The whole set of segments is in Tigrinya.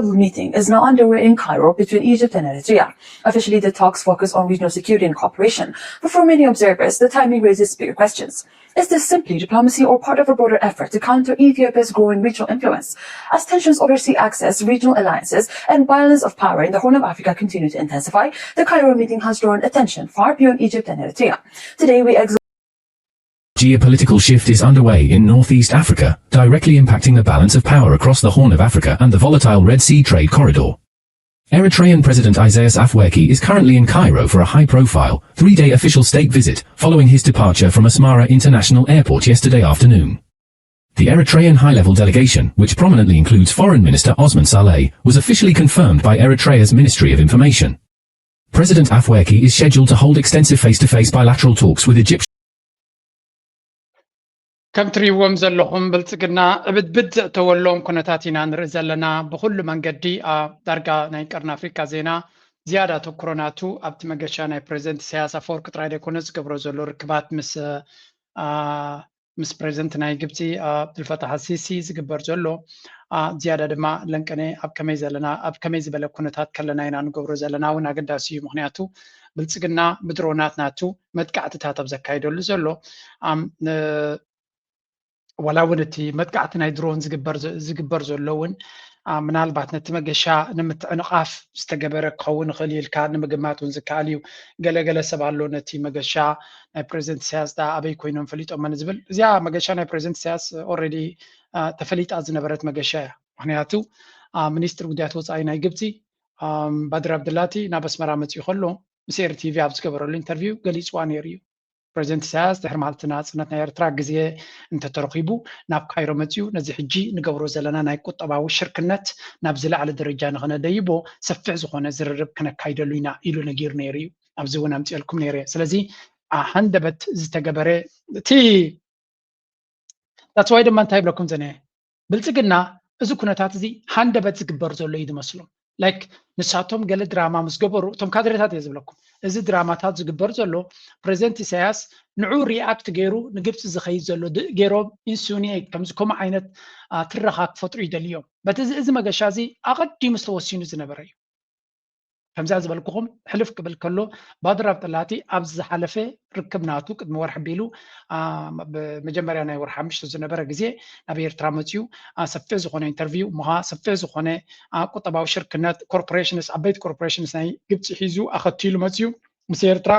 Meeting is now underway in Cairo between Egypt and Eritrea. Officially, the talks focus on regional security and cooperation, but for many observers, the timing raises bigger questions. Is this simply diplomacy or part of a broader effort to counter Ethiopia's growing regional influence? As tensions over sea access, regional alliances, and balance of power in the Horn of Africa continue to intensify, the Cairo meeting has drawn attention far beyond Egypt and Eritrea. Today, we examine Geopolitical shift is underway in northeast Africa, directly impacting the balance of power across the Horn of Africa and the volatile Red Sea trade corridor. Eritrean President Isaias Afwerki is currently in Cairo for a high-profile, three-day official state visit, following his departure from Asmara International Airport yesterday afternoon. The Eritrean high-level delegation, which prominently includes Foreign Minister Osman Saleh, was officially confirmed by Eritrea's Ministry of Information. President Afwerki is scheduled to hold extensive face-to-face bilateral talks with Egyptian ከም ትሪእዎም ዘለኹም ብልፅግና ዕብድብድ ዘእተወሎም ኩነታት ኢና ንርኢ ዘለና። ብኹሉ መንገዲ ዳርጋ ናይ ቀርኒ ኣፍሪካ ዜና ዝያዳ ኣተኩሮ ናቱ ኣብቲ መገሻ ናይ ፕሬዚደንት ኢሳያስ ኣፈወርቂ ጥራይ ዘይኮነ ዝገብሮ ዘሎ ርክባት ምስ ምስ ፕሬዚደንት ናይ ግብፂ ኣብዱልፈታሕ ኣልሲሲ ዝግበር ዘሎ ዝያዳ ድማ ለንቀነ ኣብ ከመይ ዘለና ኣብ ከመይ ዝበለ ኩነታት ከለና ኢና ንገብሮ ዘለና እውን ኣገዳሲ እዩ። ምክንያቱ ብልፅግና ብድሮናት ናቱ መጥቃዕትታት ኣብ ዘካይደሉ ዘሎ ዋላ እውን እቲ መጥቃዕቲ ናይ ድሮን ዝግበር ዘሎ እውን ምናልባት ነቲ መገሻ ንምትዕንቓፍ ዝተገበረ ክኸውን ይኽእል ኢልካ ንምግማት እውን ዝከኣል እዩ። ገለገለ ሰብ ኣሎ ነቲ መገሻ ናይ ፕሬዚደንት ኢሳያስ ዳ ኣበይ ኮይኖም ፈሊጦመን ዝብል። እዚኣ መገሻ ናይ ፕሬዚደንት ኢሳያስ ኦልሬዲ ተፈሊጣ ዝነበረት መገሻ እያ። ምክንያቱ ሚኒስትር ጉዳያት ወፃኢ ናይ ግብፂ ባድር ኣብድላቲ ናብ ኣስመራ መፂኡ ከሎ ምስ ኤሪ ቲቪ ኣብ ዝገበረሉ ኢንተርቪው ገሊፅዋ ነይሩ እዩ። ፕሬዚደንት ኢሳያስ ድሕሪ መዓልቲ ናፅነት ናይ ኤርትራ ግዜ እንተተረኺቡ ናብ ካይሮ መፂኡ ነዚ ሕጂ ንገብሮ ዘለና ናይ ቁጠባዊ ሽርክነት ናብ ዝለዓለ ደረጃ ንኸነደይቦ ሰፊሕ ዝኾነ ዝርርብ ክነካይደሉ ኢና ኢሉ ነጊሩ ነይሩ እዩ። ኣብዚ እውን ኣምፅኤልኩም ነይረ። ስለዚ ሃንደበት ዝተገበረ እቲ that's why ድማ እንታይ ይብለኩም ዘነ ብልፅግና እዚ ኩነታት እዚ ሃንደበት ዝግበር ዘሎ እዩ ዝመስሎም። ላይክ ንሳቶም ገለ ድራማ ምስ ገበሩ እቶም ካድሬታት እየ ዝብለኩም እዚ ድራማታት ዝግበር ዘሎ ፕሬዚደንት ኢሳያስ ንዑ ሪኣክት ገይሩ ንግብፂ ዝኸይድ ዘሎ ገይሮም ኢንሱኒየት ከምዚ ከምኡ ዓይነት ትረኻ ክፈጥሩ ይደልዮም። በቲ እዚ መገሻ እዚ ኣቐዲሙ ዝተወሲኑ ዝነበረ እዩ። ከምዚኣ ዝበልኩኹም ሕልፍ ክብል ከሎ ባድር ኣብጠላቲ ኣብ ዝሓለፈ ርክብ ናቱ ቅድሚ ወርሒ ኣቢሉ መጀመርያ ናይ ወርሒ ሓሙሽተ ዝነበረ ግዜ ናብ ኤርትራ መፅዩ ሰፊሕ ዝኾነ ኢንተርቪው ምሃ ሰፊሕ ዝኾነ ቁጠባዊ ሽርክነት ኮርፖሬሽንስ ዓበይቲ ኮርፖሬሽንስ ናይ ግብፂ ሒዙ ኣኸቲሉ መፅዩ ምስ ኤርትራ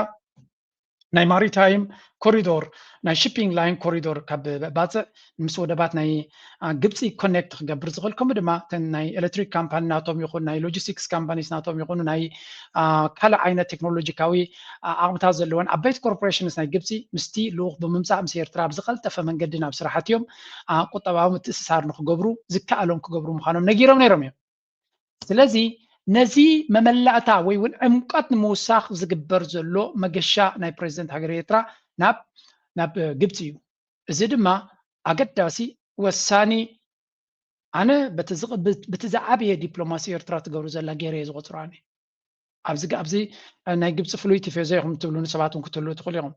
ናይ ማሪታይም ኮሪዶር ናይ ሺፒንግ ላይን ኮሪዶር ካብ ባፅዕ ምስ ወደባት ናይ ግብፂ ኮኔክት ክገብር ዝኽእል ከምኡ ድማ ናይ ኤሌክትሪክ ካምፓኒ ናቶም ይኹን ናይ ሎጂስቲክስ ካምፓኒስ ናቶም ይኹኑ ናይ ካልእ ዓይነት ቴክኖሎጂካዊ ዓቕምታት ዘለወን ዓበይቲ ኮርፖሬሽንስ ናይ ግብፂ ምስቲ ልኡኽ ብምምፃእ ምስ ኤርትራ ብዝቐልጠፈ መንገዲ ናብ ስራሕትዮም ቁጠባዊ ምትእስሳር ንክገብሩ ዝከኣሎም ክገብሩ ምዃኖም ነጊሮም ነይሮም እዮም። ስለዚ ነዚ መመላእታ ወይ እውን ዕምቀት ንምውሳኽ ዝግበር ዘሎ መገሻ ናይ ፕሬዚደንት ሃገር ኤርትራ ናብ ናብ ግብፂ እዩ። እዚ ድማ ኣገዳሲ ወሳኒ ኣነ በቲ ዝዓበየ ዲፕሎማሲ ኤርትራ ትገብሩ ዘላ ገይረ እየ ዝቆፅሮ ኣነ ኣብዚ ኣብዚ ናይ ግብፂ ፍሉይ ቲፌዞ ኢኹም ትብሉኒ ሰባት እውን ክትህልው ትኽእሉ ኢኹም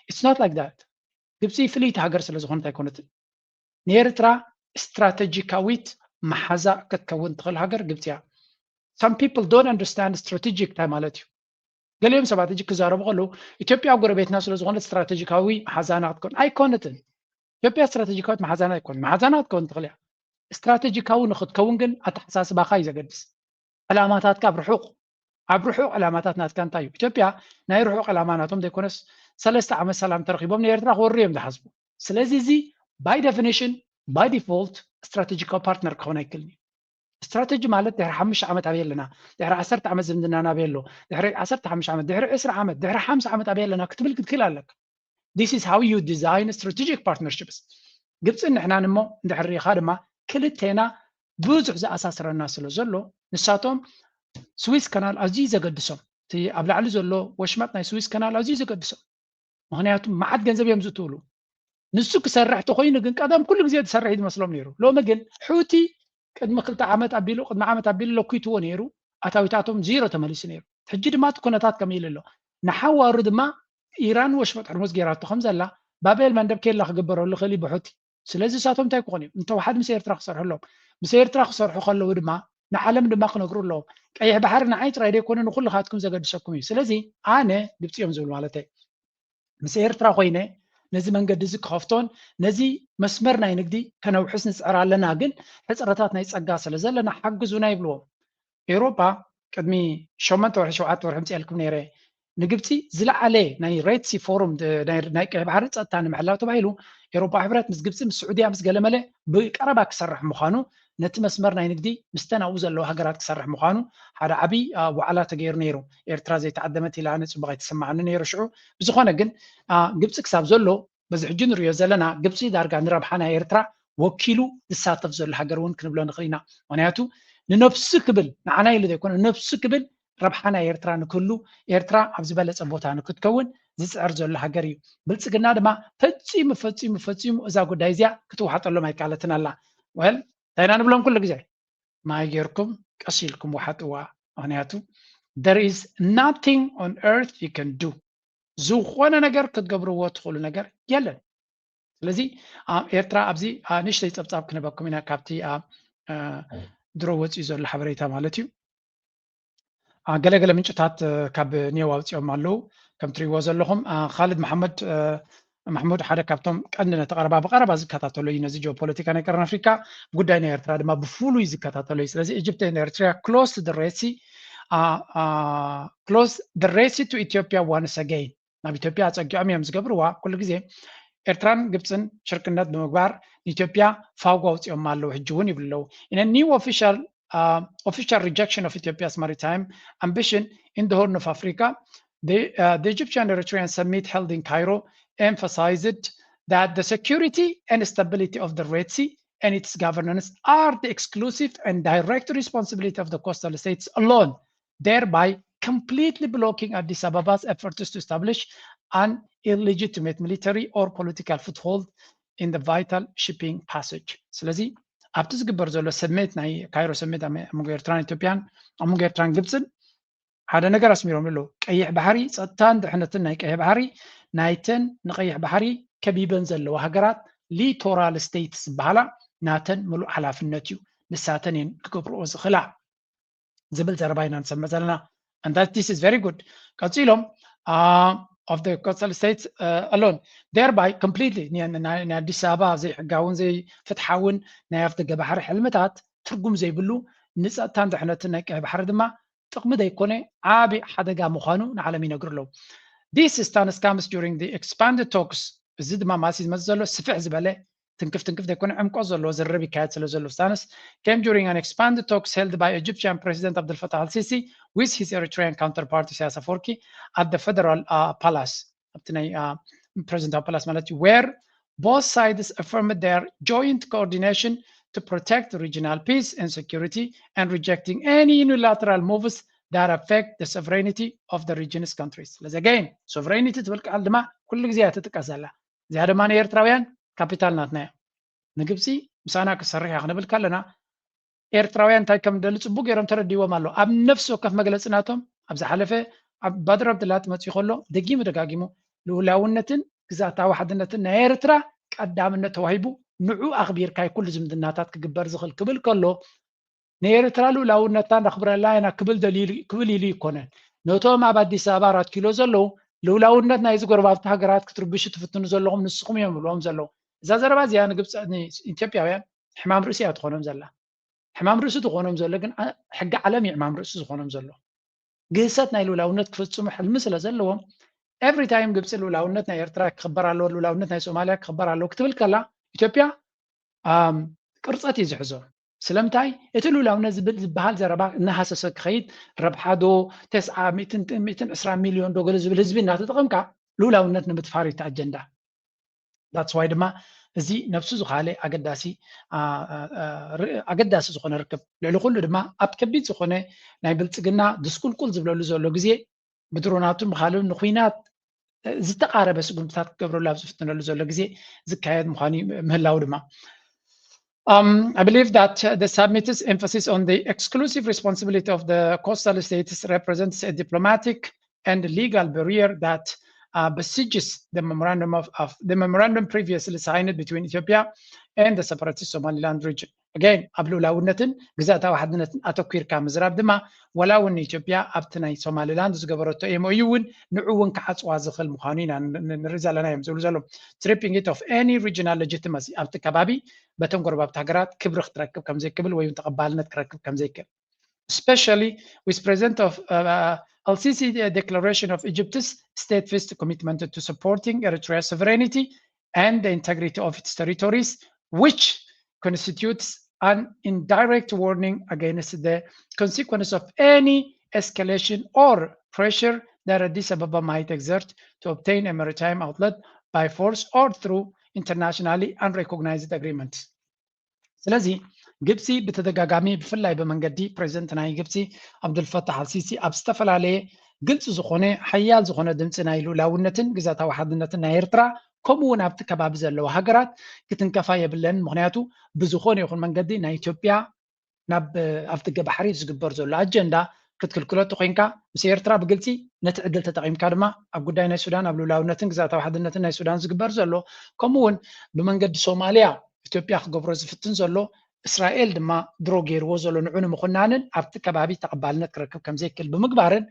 it's not like that ግብፂ ፍልይቲ ሃገር ስለ ዝኾነት ኣይኮነትን ንኤርትራ ስትራተጂካዊት መሓዛ ክትከውን ትኽእል ሃገር ግብፂ እያ some people don't understand strategic እንታይ ማለት እዩ ገሊኦም ሰባት እጂ ክዛረቡ ከለዉ ኢትዮጵያ ጎረቤትና ስለ ዝኾነት ስትራተጂካዊ መሓዛና ክትከውን ኣይኮነትን ኢትዮጵያ ስትራተጂካዊት መሓዛና ኣይኮን መሓዛና ክትከውን ትኽእል እያ ስትራተጂካዊ ንክትከውን ግን ኣተሓሳስባኻ እዩ ዘገድስ ዕላማታትካ ኣብ ርሑቕ ኣብ ርሑቕ ዕላማታት ናትካ እንታይ እዩ ኢትዮጵያ ናይ ርሑቕ ዕላማ ናቶም ዘይኮነስ ሰለስተ ዓመት ሰላም ተረኪቦም ንኤርትራ ክወሩ እዮም ዝሓስቡ ስለዚ እዚ by definition by default strategical partner ክኸውን ኣይክልን እዩ strategy ማለት ድሕሪ ሓሙሽተ ዓመት ኣበይ ኣለና ድሕሪ ዓሰርተ ዓመት ዝምድና ናበይ ኣሎ ድሕሪ ዓሰርተ ሓሙሽተ ዓመት ድሕሪ ዕስራ ዓመት ድሕሪ ሓምሳ ዓመት ኣበይ ኣለና ክትብል ክትክእል ኣለካ this is how you design strategic partnerships ግብፅን ንሕናን እሞ እንድሕር ርኢኻ ድማ ክልቴና ብዙሕ ዝኣሳስረና ስለ ዘሎ ንሳቶም ስዊስ ከናል ኣዝዩ ዘገድሶም እቲ ኣብ ላዕሊ ዘሎ ወሽመጥ ናይ ስዊስ ከናል ኣዝዩ ዘገድሶም ምክንያቱ መዓት ገንዘብ እዮም ዝእትውሉ ንሱ ክሰርሕ ተኮይኑ ግን ቀደም ኩሉ ግዜ ዝሰርሕ እዩ ዝመስሎም ነይሩ ሎሚ ግን ሑቲ ቅድሚ ክልተ ዓመት ኣቢሉ ቅድሚ ዓመት ኣቢሉ ለኩትዎ ነይሩ ኣታዊታቶም ዜሮ ተመሊሱ ነይሩ ሕጂ ድማ እቲ ኩነታት ከምኡ ኢሉ ኣሎ ንሓዋሩ ድማ ኢራን ወሽመጥ ሕርሙዝ ገይራቶ ከም ዘላ ባቤል መንደብ ኬላ ክግበረሉ ክእል ብሑቲ ስለዚ እሳቶም እንታይ ክኾኑ እዮም እንተወሓድ ምስ ኤርትራ ክሰርሑ ኣለዎም ምስ ኤርትራ ክሰርሑ ከለዉ ድማ ንዓለም ድማ ክነግሩ ኣለዎም። ቀይሕ ባሕሪ ንዓይ ጥራይ ዘይኮነ ንኩልኻትኩም ዘገድሰኩም እዩ። ስለዚ ኣነ ግብፂ እዮም ዝብል ማለተይ ምስ ኤርትራ ኮይነ ነዚ መንገዲ እዚ ክኸፍቶን ነዚ መስመር ናይ ንግዲ ከነውሕስ ንፅዕር ኣለና፣ ግን ሕፅረታት ናይ ፀጋ ስለ ዘለና ሓግዙና ይብልዎም። ኤውሮጳ ቅድሚ ሸሞንተ ወርሒ ሸውዓተ ወርሒ ምፅኣልኩም ነይረ ንግብፂ ዝለዓለ ናይ ሬድሲ ፎሩም ናይ ቀይ ባሕሪ ፀጥታ ንምሕላው ተባሂሉ ኤውሮጳ ሕብረት ምስ ግብፂ ምስ ስዑድያ ምስ ገለመለ ብቀረባ ክሰርሕ ምዃኑ ነቲ መስመር ናይ ንግዲ ምስተን ኣብኡ ዘለዋ ሃገራት ክሰርሕ ምዃኑ ሓደ ዓብዪ ዋዕላ ተገይሩ ነይሩ። ኤርትራ ዘይተዓደመት ኢላ ኣነ ፅቡቕ ኣይተሰማዓኒ ነይሩ ሽዑ። ብዝኾነ ግን ግብፂ ክሳብ ዘሎ በዚ ሕጂ ንሪኦ ዘለና ግብፂ ዳርጋ ንረብሓ ናይ ኤርትራ ወኪሉ ዝሳተፍ ዘሎ ሃገር እውን ክንብሎ ንኽእል ኢና። ምክንያቱ ንነብሱ ክብል ንዓና ኢሉ ዘይኮነ ንነብሱ ክብል ረብሓ ናይ ኤርትራ ንክህሉ ኤርትራ ኣብ ዝበለፀ ቦታ ንክትከውን ዝፅዕር ዘሎ ሃገር እዩ። ብልፅግና ድማ ፈፂሙ ፈፂሙ ፈፂሙ እዛ ጉዳይ እዚኣ ክትውሓጠሎም ኣይካለትን ኣላ። ወል እንታይ ኢና ንብሎም ኩሉ ግዜ ማይ ጌርኩም ቀስ ኢልኩም ውሓጥዋ። ምክንያቱ there is nothing on earth you can do፣ ዝኾነ ነገር ክትገብርዎ ትኽእሉ ነገር የለን። ስለዚ ኤርትራ ኣብዚ ንእሽተይ ፀብፃብ ክንበኩም ኢና ካብቲ ድሮ ወፂኡ ዘሎ ሓበሬታ ማለት እዩ። ገለገለ ምንጭታት ካብ ኔው ኣውፅኦም ኣለዉ። ከም ትሪእዎ ዘለኹም ካልድ መሓመድ ማሕሙድ ሓደ ካብቶም ቀንዲ ነቲ ቀረባ ብቀረባ ዝከታተሎ እዩ። ነዚ ጂኦፖለቲካ ናይ ቀረን ኣፍሪካ ጉዳይ ናይ ኤርትራ ድማ ብፍሉይ ዝከታተሎ እዩ። ስለዚ Egypt and Eritrea close the Red Sea, close the Red Sea to Ethiopia once again። ናብ ኢትዮጵያ ኣፀጊዖም እዮም ዝገብርዋ። ኩሉ ግዜ ኤርትራን ግብፅን ሽርክነት ብምግባር ንኢትዮጵያ ፋውጎ ኣውፂኦም ኣለዉ። ሕጂ እውን ይብሉ ኣለዉ። In a new official uh, official rejection of Ethiopia's maritime ambition in the Horn of Africa, the, uh, the Egyptian Eritrean summit held in Cairo emphasized that the security and stability of the Red Sea and its governance are the exclusive and direct responsibility of the coastal states alone, thereby completely blocking Addis Ababa's efforts to establish an illegitimate military or political foothold in the vital shipping passage. ስለዚ ኣብቲ ዝግበር ዘሎ ሰሜት ናይ ካይሮ ሰሜት ኣብ መንጎ ኤርትራን ኢትዮጵያን ኣብ መንጎ ኤርትራን ግብፅን ሓደ ነገር ኣስሚሮም ኣለዉ። ቀይሕ ባሕሪ ፀጥታን ድሕነትን ናይ ቀይሕ ባሕሪ ናይተን ንቀይሕ ባሕሪ ከቢበን ዘለዋ ሃገራት ሊቶራል ስቴትስ ዝበሃላ ናተን ምሉእ ሓላፍነት እዩ። ንሳተን እየን ክገብርኦ ዝኽእላ ዝብል ዘረባ ኢና ንሰምዕ ዘለና። And that this is very good። ቀፂሎም of the coastal states alone thereby completely ናይ ኣዲስ ኣበባ ዘይሕጋውን ዘይፍትሓውን ናይ ኣፍደገ ባሕሪ ሕልምታት ትርጉም ዘይብሉ ንፀጥታን ድሕነትን ናይ ቀይሕ ባሕሪ ድማ ጥቕሚ ዘይኮነ ዓቢ ሓደጋ ምዃኑ ንዓለም ይነግሩ ኣለዉ። This stance comes during the expanded talks እዚ ድማ ማሲ ዝመፅእ ዘሎ ስፍሕ ዝበለ ትንክፍ ትንክፍ ዘይኮነ ዕምቆት ዘለዎ ዝርርብ ይካየድ ስለ ዘሎ stance came during an expanded talks held by Egyptian President Abdel Fattah al-Sisi with his Eritrean counterpart Isaias Afwerki at the Federal uh, Palace ኣብቲ ናይ uh, Presidential Palace ማለት እዩ where both sides affirmed their joint coordination to protect regional peace and security and rejecting any unilateral moves that affect the sovereignty of the region's countries. ስለዚ again sovereignty ትብል ቃል ድማ ኩሉ ግዜ እያ ትጥቀስ ዘላ። እዚኣ ድማ ንኤርትራውያን ካፒታል ናትና እያ። ንግብፂ ምሳና ክሰርሕ እያ ክንብል ከለና ኤርትራውያን እንታይ ከም ደሊ ፅቡቅ ገይሮም ተረዲዎም ኣሎ። ኣብ ነፍሲ ወከፍ መግለፂ ናቶም ኣብ ዝሓለፈ ኣብ ባድር ኣብድላት መፅኡ ከሎ ደጊሙ ደጋጊሙ ልኡላውነትን ግዛታዊ ሓድነትን ናይ ኤርትራ ቀዳምነት ተዋሂቡ ንዑ ኣኽቢርካይ ኩሉ ዝምድናታት ክግበር ዝኽእል ክብል ከሎ ንኤርትራ ልኡላውነታ ነኽብረላ ኢና ክብል ደልዩ ክብል ኢሉ ይኮነን። ነቶም ኣብ ኣዲስ ኣበባ ኣራት ኪሎ ዘለዉ ልኡላውነት ናይዚ ጎረባብቲ ሃገራት ክትርብሹ ትፍትኑ ዘለኹም ንስኹም እዮም ይብልዎም ዘለዉ። እዛ ዘረባ እዚኣ ንግብፂ ንኢትዮጵያውያን ሕማም ርእሲ እያ ትኾኖም ዘላ። ሕማም ርእሲ ትኾኖም ዘሎ ግን ሕጊ ዓለም እዩ ሕማም ርእሲ ዝኾኖም ዘሎ። ግህሰት ናይ ልኡላውነት ክፍፅሙ ሕልሚ ስለ ዘለዎም every time ግብፂ ልኡላውነት ናይ ኤርትራ ክኽበር ኣለዎ፣ ልኡላውነት ናይ ሶማልያ ክኽበር ኣለዎ ክትብል ከላ ኢትዮጵያ ቅርፀት እዩ ዝሕዞ። ስለምንታይ እቲ ልኡላውነት ዝብል ዝበሃል ዘረባ እናሃሰሰ ክኸይድ ረብሓ ዶ ተስዓ ሚእትን ሚእትን ዕስራ ሚልዮን ዶ ገለ ዝብል ህዝቢ እናተጠቐምካ ልኡላውነት ንምትፋር እዩ እቲ ኣጀንዳ። That's why ድማ እዚ ነብሱ ዝኻለ ኣገዳሲ ኣገዳሲ ዝኾነ ርክብ ልዕሊ ኩሉ ድማ ኣብ ከቢድ ዝኾነ ናይ ብልፅግና ድስቁልቁል ዝብለሉ ዘሎ ግዜ ብድሮናቱን ብካልእን ንኩናት ዝተቃረበ ስጉምትታት ክገብረሉ ኣብ ዝፍትነሉ ዘሎ ግዜ ዝካየድ ምዃኑ ምህላው ድማ Um, I believe that uh, the summit's emphasis on the exclusive responsibility of the coastal states represents a diplomatic and legal barrier that uh, besieges the memorandum of, of the memorandum previously signed between Ethiopia and the separatist Somaliland region. Again, ኣብ ልኡላውነትን ግዛታዊ ሓድነትን ኣተኲርካ ምዝራብ ድማ፣ ወላ እውን ንኢትዮጵያ ኣብቲ ናይ ሶማሊላንድ ዝገበረቶ M O U እውን ንዑ እውን ክዓፅዋ ዝኽእል ምዃኑ ኢና ን- ን- ንርኢ ዘለና እዮም ዝብሉ ዘለዉ። Stripping it of any regional legitimacy፣ ኣብቲ ከባቢ በተን ጎረባብቲ ሃገራት ክብሪ ክትረክብ ከም ዘይክብል ወይ እውን ተቐባልነት ክረክብ ከም ዘይክእል፣ especially with present of uh, Al-Sisi declaration of Egypt's state-first commitment to supporting Eritrea's sovereignty and the integrity of its territories, which constitutes an indirect warning against the consequence of any escalation or pressure that Addis Ababa might exert to obtain a maritime outlet by force or through internationally unrecognized agreements. ስለዚ ግብፂ ብተደጋጋሚ፣ ብፍላይ ብመንገዲ ፕሬዚደንት ናይ ግብፂ ኣብዱልፈታሕ ኣልሲሲ፣ ኣብ ዝተፈላለየ ግልፂ ዝኾነ ሓያል ዝኾነ ድምፂ ናይ ልኡላውነትን ግዛታዊ ሓድነትን ናይ ኤርትራ፣ ከምኡ እውን ኣብቲ ከባቢ ዘለዋ ሃገራት ክትንከፋ የብለን። ምኽንያቱ ብዝኾነ ይኹን መንገዲ ናይ ኢትዮጵያ ናብ ኣፍደገ ባሕሪ ዝግበር ዘሎ ኣጀንዳ ክትክልክሎ እንተኾይንካ፣ ምስ ኤርትራ ብግልፂ ነቲ ዕድል ተጠቒምካ ድማ ኣብ ጉዳይ ናይ ሱዳን፣ ኣብ ልኡላውነትን ግዛታዊ ሓድነትን ናይ ሱዳን ዝግበር ዘሎ፣ ከምኡ እውን ብመንገዲ ሶማልያ ኢትዮጵያ ክገብሮ ዝፍትን ዘሎ፣ እስራኤል ድማ ድሮ ገይርዎ ዘሎ ንዑ ንምኹናንን ኣብቲ ከባቢ ተቐባልነት ክረክብ ከም ዘይክእል ብምግባርን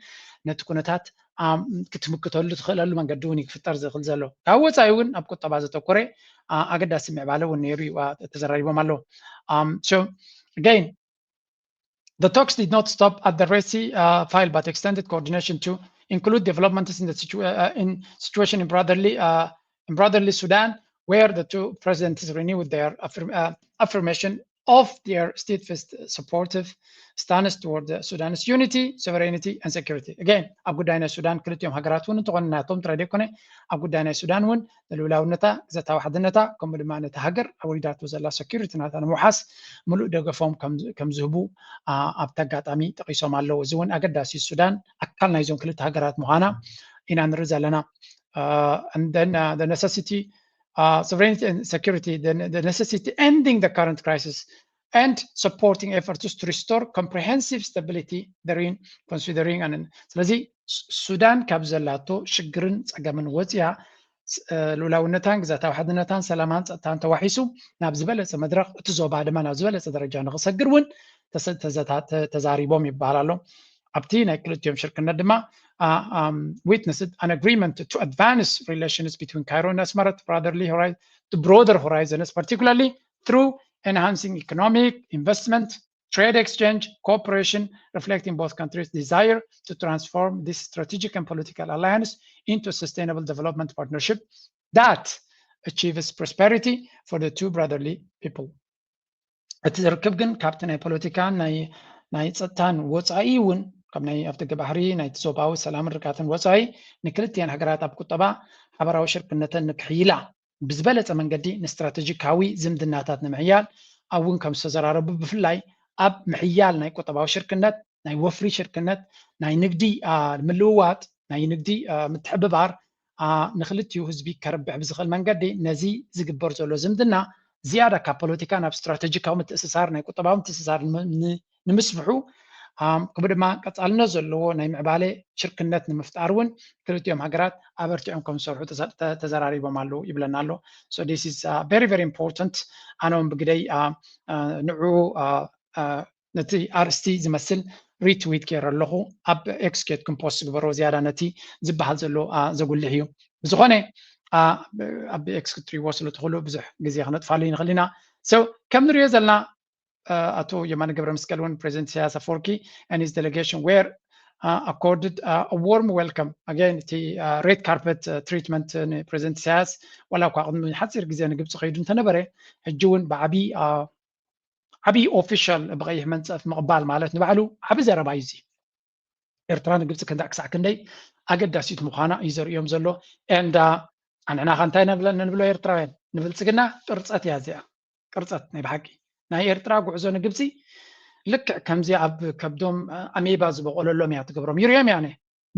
ነቲ ኩነታት ኣም፣ ክትምክተሉ ትኽእለሉ መንገዲ እውን እዩ ክፍጠር ዝኽእል ዘሎ። ካብ ወፃኢ እውን ኣብ ቁጠባ ዘተኮረ ኣ፣ ኣገዳሲ ምዕባለ እውን ነይሩ እዩ፣ ኣ፣ ተዘራሪቦም ኣለዉ። Um, so again, the talks did not stop at the Red Sea uh, file, but extended coordination to include developments in the situ- uh, in situation in brotherly uh, in brotherly Sudan, where the two presidents renewed their affirm- uh, affirmation of their steadfast supportive stance toward the Sudan's unity, sovereignty, and security. Again, ኣብ ጉዳይ ናይ ሱዳን ክልቲኦም ሃገራት እውን እንተኾነ፣ ናቶም ጥራይ ዘይኮነ፣ ኣብ ጉዳይ ናይ ሱዳን እውን ንልኡላውነታ፣ ግዛታዊ ሓድነታ፣ ከምኡ ድማ ነቲ ሃገር ኣውሪዳቶ ዘላ ሴኩሪቲ ናታ ንምውሓስ ምሉእ ደገፎም ከም ከም ዝህቡ ኣ፣ ኣብቲ ኣጋጣሚ ጠቒሶም ኣለዉ። እዚ እውን ኣገዳሲ፣ ሱዳን ኣካል ናይዞም ክልተ ሃገራት ምዃና ኢና ንርኢ ዘለና። Uh, and then uh, the necessity, uh, sovereignty and security, the, the necessity ending the current crisis and supporting efforts to restore comprehensive stability therein, considering an ስለዚ ሱ- ሱዳን ካብ ዘላቶ ሽግርን ጸገምን ወፂኣ፣ ስ- እ፣ ልኡላውነታን ግዛታዊ ሓድነታን ሰላማን ጸጥታን ተዋሒሱ ናብ ዝበለጸ መድረኽ፣ እቲ ዞባ ድማ ናብ ዝበለጸ ደረጃ ንኽሰግር እውን ተሰ- ተዘታ- ተ- ተዛሪቦም ይበሃል ኣሎ። ኣብቲ ናይ ክልቲኦም ሽርክነት ድማ uh, um, witnessed an agreement to advance relations between Cairo and Asmara to brotherly hori- to broader horizons, particularly through enhancing economic, investment, trade exchange, cooperation, reflecting both countries' desire to transform this strategic and political alliance into a sustainable development partnership that achieves prosperity for the two brotherly people. እቲ ርክብ ግን ካብቲ ናይ ፖለቲካን ናይ ናይ ጸጥታን ወጻኢ እውን፣ ካብ ናይ ኣፍደገ ባሕሪ ናይቲ ዞባዊ ሰላምን ርግኣትን ወጻኢ፣ ንክልቲኣን ሃገራት ኣብ ቁጠባ ሓበራዊ ሽርክነተን ንክሕይላ ብዝበለጸ መንገዲ ንስትራተጂካዊ ዝምድናታት ንምሕያል እውን ከም ዝተዘራረቡ፣ ብፍላይ ኣብ ምሕያል ናይ ቁጠባዊ ሽርክነት፣ ናይ ወፍሪ ሽርክነት፣ ናይ ንግዲ ኣ፣ ምልውዋጥ፣ ናይ ንግዲ ኣ፣ ምትሕብባር ኣ፣ ንክልቲኡ ህዝቢ ከርብሕ ብዝኽእል መንገዲ ነዚ ዝግበር ዘሎ ዝምድና ዝያዳ ካብ ፖለቲካ ናብ ስትራተጂካዊ ምትእስሳር፣ ናይ ቁጠባዊ ምትእስሳር ን- ን- ንምስፍሑ ኣም፣ ከምኡ ድማ ቀጻልነት ዘለዎ ናይ ምዕባለ ሽርክነት ንምፍጣር እውን ክልቲኦም ሃገራት ኣበርቲዖም ከም ዝሰርሑ ተዘ- ተ- ተዘራሪቦም ኣለዉ ይብለና ኣሎ። So this is uh, very very important። ኣነ እውን ብግደይ uh, uh, ንዑ uh, uh, ነቲ ኣርእስቲ ዝመስል ሪትዊት ገይረ ኣለኹ። ኣብ ኤክስ ኬድኩም ፖስት ግበሮ፣ ዝያዳ ነቲ ዝበሃል ዘሎ uh, ዘጉልሕ እዩ። ብዝኾነ uh, ኣብ ኤክስ ክትሪእዎ ስለ ትኽእሉ ብዙሕ ግዜ ክነጥፋሉ ንኽእል ኢና። So ከም ንሪኦ ዘለና uh, ኣቶ የማነ ገብረ መስቀል እውን ፕሬዚደንት ኢሳያስ ኣፈወርቂ and his delegation were uh, accorded uh, a warm welcome. Again, እቲ uh, red carpet uh, treatment ንፕሬዚደንት ኢሳያስ ዋላ እኳ ቅድሚ ሓፂር ግዜ ንግብፂ ከይዱ እንተነበረ፣ ሕጂ እውን ብዓብዪ uh, ዓብዪ ኦፊሻል ብቐይሕ መንፀፍ ምቕባል ማለት ንባዕሉ ዓቢ ዘረባ እዩ። እዚ ኤርትራ ንግብፂ ክንዳዕ ክሳዕ ክንደይ ኣገዳሲት ምዃና እዩ ዘርእዮም ዘሎ። And uh, ኣንሕና ከ እንታይ ነብለ- ንብሎ ኤርትራውያን? ንብልፅግና ቅርፀት እያ እዚኣ። ቅርፀት ናይ ብሓቂ ናይ ኤርትራ ጉዕዞ ንግብፂ ልክዕ ከምዚ ኣብ ከብዶም ኣሜባ ዝበቆለሎም እያ ትገብሮም። ይርዮም እያ ነ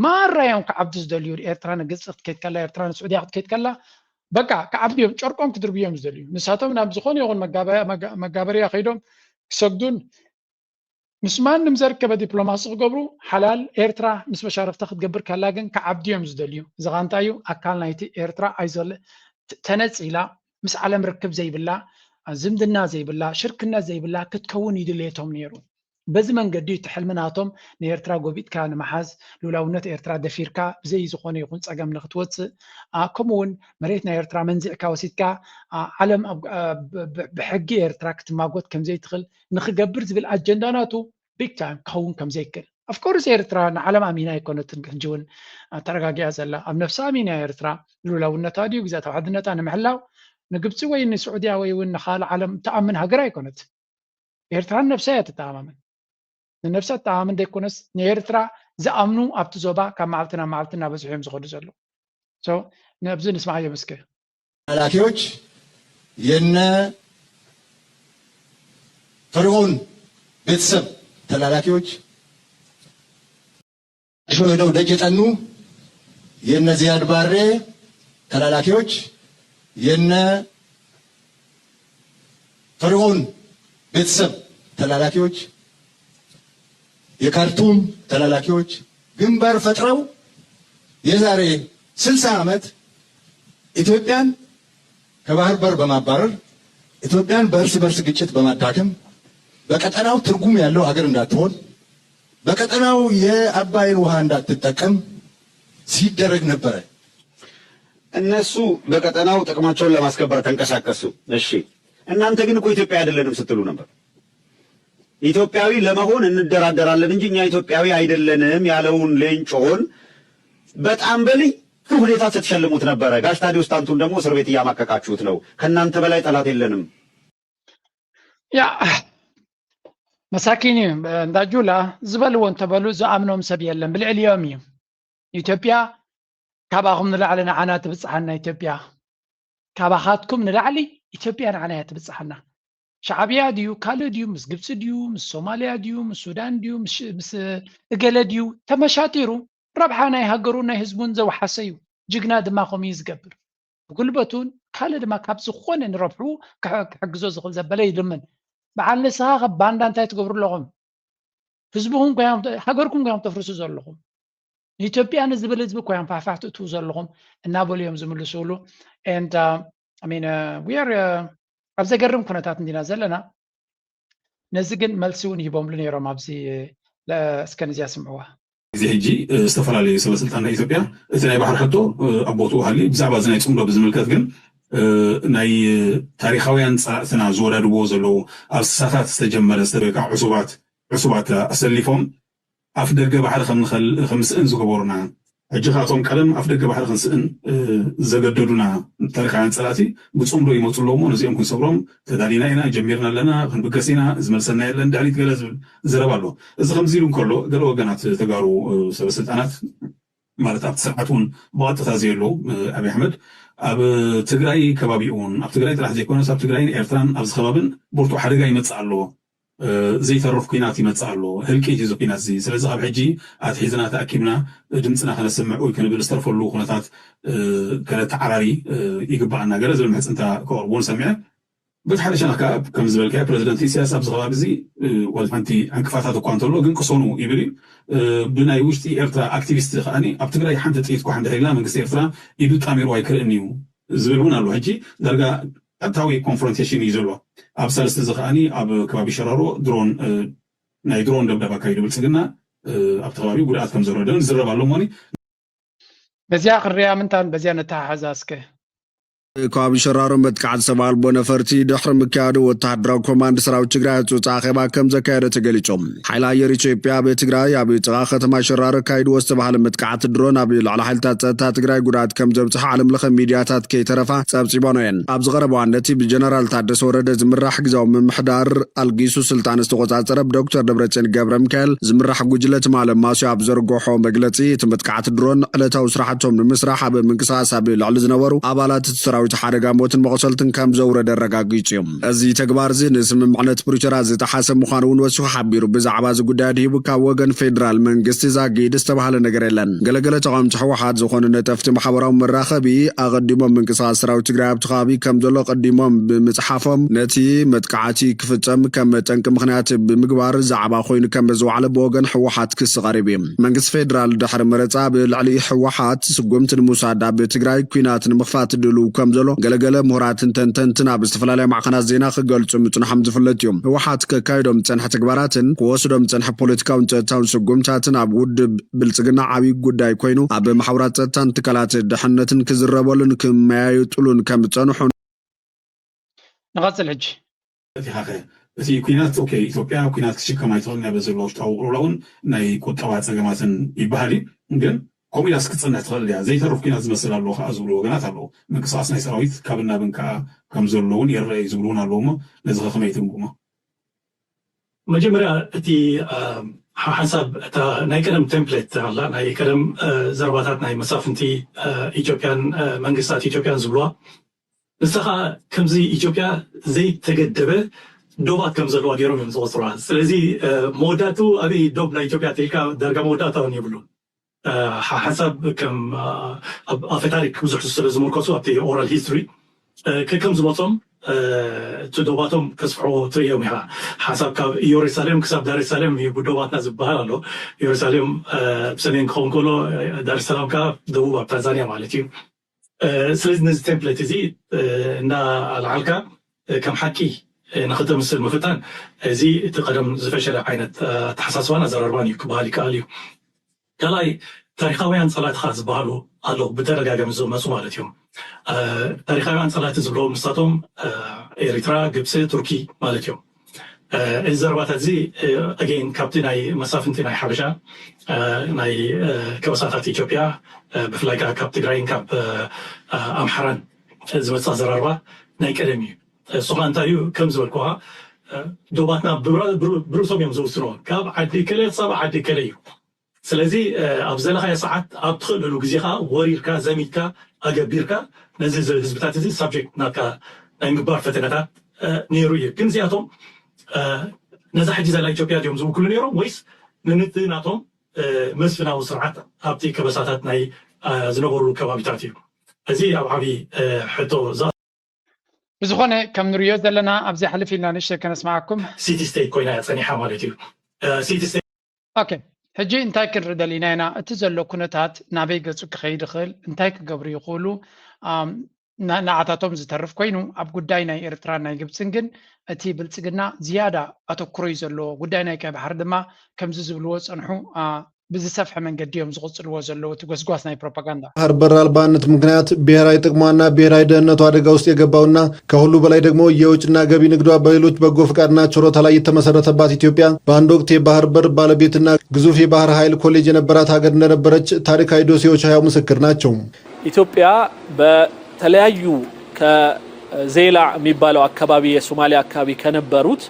ማራ እዮም ክዓብዱ ዝደልዩ። ኤርትራ ንግብፂ ክትከይድ ከላ፣ ኤርትራ ንስዑድያ ክትከይድ ከላ በቃ ክዓብዱ እዮም፣ ጨርቆም ክድርብዮም ዝደልዩ። ንሳቶም ናብ ዝኾነ ይኹን መጋበ- መጋ- መጋበርያ ከይዶም ክሰግዱን ምስ ማንም ዘርከበ ዲፕሎማሲ ክገብሩ ሓላል። ኤርትራ ምስ መሻርፍታ ክትገብር ከላ ግን ክዓብዱ እዮም ዝደልዩ። እዚ ኸኣ እንታይ እዩ? ኣካል ናይቲ ኤርትራ ኣይዞለ ት- ተነጺላ ምስ ዓለም ርክብ ዘይብላ ዝምድና ዘይብላ፣ ሽርክነት ዘይብላ ክትከውን ይድልየቶም ነይሩ። በዚ መንገዲ እቲ ሕልሚ ናቶም ንኤርትራ ጎቢጥካ ንምሓዝ፣ ልኡላውነት ኤርትራ ደፊርካ ብዘይ ዝኾነ ይኹን ጸገም ንክትወጽእ፣ ከምኡ እውን መሬት ናይ ኤርትራ መንዚዕካ ወሲድካ ዓለም ብሕጊ ኤርትራ ክትማጎት ከምዘይትኽእል ንክገብር ዝብል ኣጀንዳ ናቱ ቢግ ታይም ክኸውን ከምዘይክእል። ኦፍኮርስ ኤርትራ ንዓለም ኣሚና ኣይኮነትን ሕጂ እውን ተረጋጊኣ ዘላ። ኣብ ነፍሳ ኣሚና ኤርትራ ልኡላውነታ ድዩ ግዛታዊ ሓድነታ ንምሕላው ንግብፂ ወይ ንስዑድያ ወይ እውን ንካልእ ዓለም ትኣምን ሃገር ኣይኮነት። ኤርትራ ንነብሳ እያ ትተኣማመን። ንነብሳ ትተኣማመን ዘይኮነስ ንኤርትራ ዝኣምኑ ኣብቲ ዞባ ካብ መዓልቲ ናብ መዓልቲ እናበዝሑ እዮም ዝኸዱ ዘለዉ። ነብዚ ንስማዓዮም እስከ። ተላላኪዎች የነ ፈርዖን ቤተሰብ ተላላኪዎች ሄደው ደጅ የጠኑ የነ ዚያድ ባሬ ተላላኪዎች የነ ፈርዖን ቤተሰብ ተላላኪዎች የካርቱም ተላላኪዎች ግንባር ፈጥረው የዛሬ ስልሳ ዓመት ኢትዮጵያን ከባህር በር በማባረር ኢትዮጵያን በእርስ በርስ ግጭት በማዳከም በቀጠናው ትርጉም ያለው ሀገር እንዳትሆን በቀጠናው የአባይን ውሃ እንዳትጠቀም ሲደረግ ነበረ። እነሱ በቀጠናው ጥቅማቸውን ለማስከበር ተንቀሳቀሱ። እሺ፣ እናንተ ግን እኮ ኢትዮጵያ አይደለንም ስትሉ ነበር። ኢትዮጵያዊ ለመሆን እንደራደራለን እንጂ እኛ ኢትዮጵያዊ አይደለንም ያለውን ሌንጮን በጣም በልዩ ሁኔታ ስትሸልሙት ነበረ። ጋሽ ታዲዮስ ታንቱን ደግሞ እስር ቤት እያማቀቃችሁት ነው። ከእናንተ በላይ ጠላት የለንም። ያ መሳኪን እዩ። እንዳ ጁላ ዝበልዎ እንተበሉ ዝኣምኖም ሰብ የለን፣ ብልዕሊኦም እዩ። ኢትዮጵያ ካባኹም ንላዕሊ ንዓና ትብጽሓና። ኢትዮጵያ ካባኻትኩም ንላዕሊ ኢትዮጵያ ንዓና እያ ትብጽሓና። ሻዕብያ ድዩ ካልእ ድዩ ምስ ግብፂ ድዩ ምስ ሶማልያ ድዩ ምስ ሱዳን ድዩ ምስ እገለ ድዩ ተመሻጢሩ ረብሓ ናይ ሃገሩን ናይ ህዝቡን ዘውሓሰ እዩ። ጅግና ድማ ከምኡ እዩ ዝገብር። ብጉልበቱን ካልእ ድማ ካብ ዝኾነ ንረብሑ ክሕግዞ ዝኽእል ዘበለ ይልምን። በዓል ንስኻ ካብ ባንዳ እንታይ ትገብሩ ኣለኹም? ህዝብኹም ሃገርኩም ኮይኖም ተፍርሱ ዘለኹም። ንኢትዮጵያ ንዝብል ህዝቢ ኮይኖም ፋሕፋሕ ትእትዉ ዘለኹም እናበሉ እዮም ዝምልስሉ። And we are ኣብ ዘገርም ኩነታት እንዲና ዘለና። ነዚ ግን መልሲ እውን ሂቦምሉ ነይሮም ኣብዚ እስከ ነዚኣ ስምዕዋ። እዚ ሕጂ ዝተፈላለዩ ሰበስልጣን ናይ ኢትዮጵያ እቲ ናይ ባሕሪ ሕቶ ኣብ ቦትኡ ሃልዩ ብዛዕባ እዚ ናይ ፅምዶ ብዝምልከት ግን ናይ ታሪካውያን ፀላእትና ዝወዳድብዎ ዘለዉ ኣብ ስሳታት ዝተጀመረ ዝተበካ ዕሱባት ዕሱባት ኣሰሊፎም ኣፍ ደገ ባሕሪ ከም ንኸል- ከም ንስእን ዝገበሩና ሕጂ ከኣቶም ቀደም ኣፍ ደገ ባሕሪ ክንስእን እ፣ ዘገደዱና ታሪካውያን ፀላእቲ ብፅምዶ ይመፁ ኣለዉ እሞ ነዚኦም ክንሰብሮም ተዳሊና ኢና ጀሚርና ኣለና ክንብገስ ኢና ዝመልሰና የለን ድሕሪት ገለ ዝብል ዘረባ ኣሎ። እዚ ከምዚ ኢሉ እንከሎ ገለ ወገናት ተጋሩ እ፣ ሰበስልጣናት ማለት ኣብቲ ስርዓት እውን ብቐጥታ ዘየለዉ እ፣ ኣብይ ኣሕመድ ኣብ ትግራይ ከባቢኡ እውን ኣብ ትግራይ ጥራሕ ዘይኮነስ ኣብ ትግራይን ኤርትራን ኣብዚ ከባብን ብርቱዕ ሓደጋ ይመፅእ ኣሎ ዘይተርፍ ኲናት ይመፅእ ኣሎ፣ ህልቂት እዩ እዚ ኲናት እዚ። ስለዚ ካብ ሕጂ ኣትሒዝና ተኣኪብና ድምፅና ከነስምዕ ወይ ክንብል ዝተርፈሉ ኩነታት ከነተዓራሪ ይግበኣና ገለ ዝብል ምሕፅንታ ከቕርቡ እውን ሰሚዐ። በቲ ሓደ ሸነኽ ከዓ ከም ዝበልካዮ ፕረዚደንት ኢሳያስ ኣብዚ ከባቢ እዚ ዋላ ሓንቲ ዕንቅፋታት እኳ እንተሎ ግን ቅሰኑ ይብል እዩ። ብናይ ውሽጢ ኤርትራ ኣክቲቪስት ከዓኒ ኣብ ትግራይ ሓንቲ ጥይት ኳሕ እንድሕር ኢልና መንግስቲ ኤርትራ ኢዱ ጣሚሩ ኣይክርእን እዩ ዝብል እውን ኣሎ። ሕጂ ዳርጋ ቀጥታዊ ኮንፍሮንቴሽን እዩ ዘሎ። ኣብ ሳልስቲ እዚ ከዓኒ ኣብ ከባቢ ሸራሮ ድሮን ናይ ድሮን ደብደባ ኣካይዱ ብልፅግና ኣብቲ ከባቢ ጉድኣት ከም ዘውረደ እውን ዝዝረብ ኣሎ እሞኒ በዚኣ ክንሪኣ ምንታን በዚኣ ነተሓሓዛ እስከ። ከባቢ ሸራሮ መጥቃዕቲ ሰብ ኣልቦ ነፈርቲ ድሕሪ ምክያዱ ወተሃደራዊ ኮማንድ ሰራዊት ትግራይ ኣፅውፃ ኣኼባ ከም ዘካየደ ተገሊፁ። ሓይሊ ኣየር ኢትዮጵያ ኣብ ትግራይ ኣብ ጥቓ ከተማ ሸራሮ ኣካይድዎ ዝተባሃለ መጥቃዕቲ ድሮን ኣብ ልዕሊ ሓይልታት ፀጥታ ትግራይ ጉድኣት ከም ዘብፅሐ ዓለም ለኸ ሚድያታት ከይተረፋ ፀብፂቦን እየን። ኣብ ዝቐረባ እዋን ነቲ ብጀነራል ታደሰ ወረደ ዝምራሕ ግዛዊ ምምሕዳር ኣልጊሱ ስልጣን ዝተቆፃፀረ ብዶክተር ደብረፅዮን ገብረ ሚካኤል ዝምራሕ ጉጅለ ትማሊ ማስዮ ኣብ ዘርገሖ መግለፂ እቲ መጥቃዕቲ ድሮን ዕለታዊ ስራሕቶም ንምስራሕ ኣብ ምንቅስቃስ ኣብ ልዕሊ ዝነበሩ ኣባላት እቲ ሰራዊት ሓደጋ ሞትን መቑሰልትን ከም ዘውረደ ኣረጋጊፁ እዩ። እዚ ተግባር እዚ ንስምምዕነት ፕሪቶርያ ዝጠሓሰ ምዃኑ እውን ወሲኹ ሓቢሩ። ብዛዕባ እዚ ጉዳይ ኣድሂቡ ካብ ወገን ፌደራል መንግስቲ ዛጊድ ዝተባህለ ነገር የለን። ገለገለ ተቓወምቲ ህወሓት ዝኾኑ ነጠፍቲ ማሕበራዊ መራኸቢ ኣቐዲሞም ምንቅስቃስ ሰራዊት ትግራይ ኣብቲ ከባቢ ከም ዘሎ ኣቐዲሞም ብምፅሓፎም ነቲ መጥቃዕቲ ክፍፀም ከም ጠንቂ ምኽንያት ብምግባር ዛዕባ ኮይኑ ከም ዝወዓለ ብወገን ህወሓት ክሲ ቀሪቡ እዩ። መንግስቲ ፌደራል ድሕሪ መረፃ ብልዕሊ ህወሓት ስጉምቲ ንምውሳድ ኣብ ትግራይ ኲናት ንምኽፋት ድሉው ከም ዘሎ ገለገለ ምሁራትን ተንተንትን ኣብ ዝተፈላለያ ማዕኸናት ዜና ክገልጹ ምጽንሖም ዝፍለጥ እዩ። ህወሓት ከካይዶም ዝጸንሐ ተግባራትን ክወስዶም ዝጸንሐ ፖለቲካውን ጸጥታውን ስጉምታትን ኣብ ውድብ ብልጽግና ዓብዪ ጉዳይ ኮይኑ ኣብ መሓውራት ጸጥታን ትካላት ድሕነትን ክዝረበሉን ክመያየጥሉን ከም ዝጸንሑ ንቐጽል ሕጂ። በቲኻኸ እቲ ኩናት ኦኬ ኢትዮጵያ ኩናት ክሽከም ኣይትኽእልን እያ በዚ ዘሎ ውሽጣዊ ቁርብራውን ናይ ቁጠባ ፀገማትን ይበሃል እዩ። ግን ከምኡ ኢላስ ክትፀንሕ ትኽእል እያ ዘይተርፍ ኩናት ዝመስል ኣለዎ ከዓ ዝብሉ ወገናት ኣለዉ። ምንቅስቃስ ናይ ሰራዊት ካብን ናብን ከዓ ከም ዘሎ እውን ይረአ እዩ ዝብሉ እውን ኣለዉ እሞ ነዚ ከ ከመይ ትግምግሞ? መጀመርያ እቲ ሓሳብ እታ ናይ ቀደም ቴምፕሌት ኣላ ናይ ቀደም ዘረባታት ናይ መሳፍንቲ ኢትዮጵያን መንግስታት ኢትዮጵያን ዝብልዋ ንሳ ከዓ ከምዚ ኢትዮጵያ ዘይተገደበ ዶባት ከም ዘለዋ ገይሮም እዮም ዝቆፅሩዋ። ስለዚ መወዳእቱ ኣበይ ዶብ ናይ ኢትዮጵያ ተልካ ዳርጋ መወዳእታ እውን የብሉን። ሓሳብ ከም ኣፈ ታሪክ ብዙሕ ስለ ዝምርኮሱ ኣብቲ ኦራል ሂስትሪ ከከም ዝመፆም እቲ ዶባቶም ከስፍሕዎ ትርእዮም ኢኻ። ሓሳብ ካብ ኢየሩሳሌም ክሳብ ዳሬሳሌም እዩ ዶባትና ዝበሃል ኣሎ። ኢየሩሳሌም ብሰሜን ክኸውን ከሎ ዳሬሰላም ከዓ ደቡብ ኣብ ታንዛንያ ማለት እዩ። ስለዚ ነዚ ቴምፕሌት እዚ እናኣልዓልካ ከም ሓቂ ንክተምስል ምፍታን እዚ እቲ ቀደም ዝፈሸለ ዓይነት ኣተሓሳስባን ኣዘራርባን እዩ ክበሃል ይከኣል እዩ። ካልኣይ ታሪካውያን ፀላእትኻ ዝበሃሉ ኣለዉ ብተደጋጋሚ ዝመፁ ማለት እዮም። ታሪካውያን ፀላእቲ ዝብለዎም ንሳቶም ኤሪትራ፣ ግብፂ፣ ቱርኪ ማለት እዮም። እዚ ዘረባታት እዚ ኣገይን ካብቲ ናይ መሳፍንቲ ናይ ሓበሻ ናይ ከበሳታት ኢትዮጵያ ብፍላይ ከዓ ካብ ትግራይን ካብ ኣምሓራን ዝመፅእ ኣዘራርባ ናይ ቀደም እዩ። እሱ ከዓ እንታይ እዩ ከም ዝበልኩኻ ዶባትና ብርእሶም እዮም ዝውስንዎ ካብ ዓዲ ከለ ክሳብ ዓዲ ከለ እዩ። ስለዚ ኣብ ዘለኻዮ ሰዓት ኣብ ትኽእለሉ ግዜ ከዓ ወሪርካ ዘሚትካ ኣገቢርካ ነዚ ህዝብታት እዚ ሳብጀክት ናትካ ናይ ምግባር ፈተነታት ነይሩ እዩ። ግን እዚኣቶም ነዛ ሕጂ ዘላ ኢትዮጵያ ድዮም ዝውክሉ ነይሮም ወይስ ንንቲ ናቶም መስፍናዊ ስርዓት ኣብቲ ከበሳታት ናይ ዝነበሩ ከባቢታት እዩ? እዚ ኣብ ዓብዪ ሕቶ ብዝኾነ ከም ንሪኦ ዘለና ኣብዚ ሕልፍ ኢልና ንእሽተይ ከነስማዓኩም። ሲቲ ስቴት ኮይና እያ ፀኒሓ ማለት እዩ። ሲቲ ስቴት ኦኬ ሕጂ እንታይ ክንርኢ ደሊና ኢና? እቲ ዘሎ ኩነታት ናበይ ገጹ ክኸይድ ይኽእል? እንታይ ክገብሩ ይኽእሉ? ንዓታቶም ዝተርፍ ኮይኑ ኣብ ጉዳይ ናይ ኤርትራን ናይ ግብጽን ግን እቲ ብልጽግና ዝያዳ ኣተኩሮ እዩ ዘለዎ። ጉዳይ ናይ ቀይ ባሕሪ ድማ ከምዚ ዝብልዎ ዝጸንሑ ብዝሰፍሐ መንገዲ እዮም ዝቕጽልዎ ዘለዉ እቲ ጎስጓስ ናይ ፕሮፓጋንዳ። ባሕር በር አልባነት ምክንያት ብሔራዊ ጥቅሟና ብሔራዊ ደህንነቷ አደጋ ውስጥ የገባውና ከሁሉ በላይ ደግሞ የውጭና ገቢ ንግዷ በሌሎች በጎ ፍቃድና ችሮታ ላይ የተመሰረተባት ኢትዮጵያ በአንድ ወቅት የባህር በር ባለቤትና ግዙፍ የባህር ኃይል ኮሌጅ የነበራት ሀገር እንደነበረች ታሪካዊ ዶሴዎች ሕያው ምስክር ናቸው። ኢትዮጵያ በተለያዩ ከዜላ የሚባለው አካባቢ የሶማሊያ አካባቢ ከነበሩት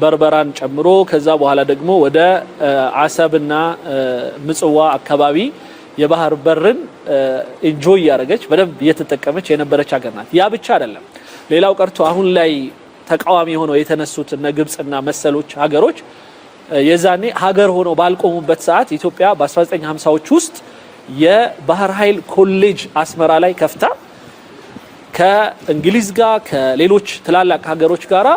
በርበራን ጨምሮ ከዛ በኋላ ደግሞ ወደ አሰብና ምጽዋ አካባቢ የባህር በርን ኢንጆይ እያደረገች በደንብ እየተጠቀመች የነበረች ሀገር ናት። ያ ብቻ አይደለም። ሌላው ቀርቶ አሁን ላይ ተቃዋሚ ሆነው የተነሱት እነ ግብፅና መሰሎች ሀገሮች የዛኔ ሀገር ሆነው ባልቆሙበት ሰዓት ኢትዮጵያ በ1950ዎች ውስጥ የባህር ኃይል ኮሌጅ አስመራ ላይ ከፍታ ከእንግሊዝ ጋር ከሌሎች ትላላቅ ሀገሮች ጋር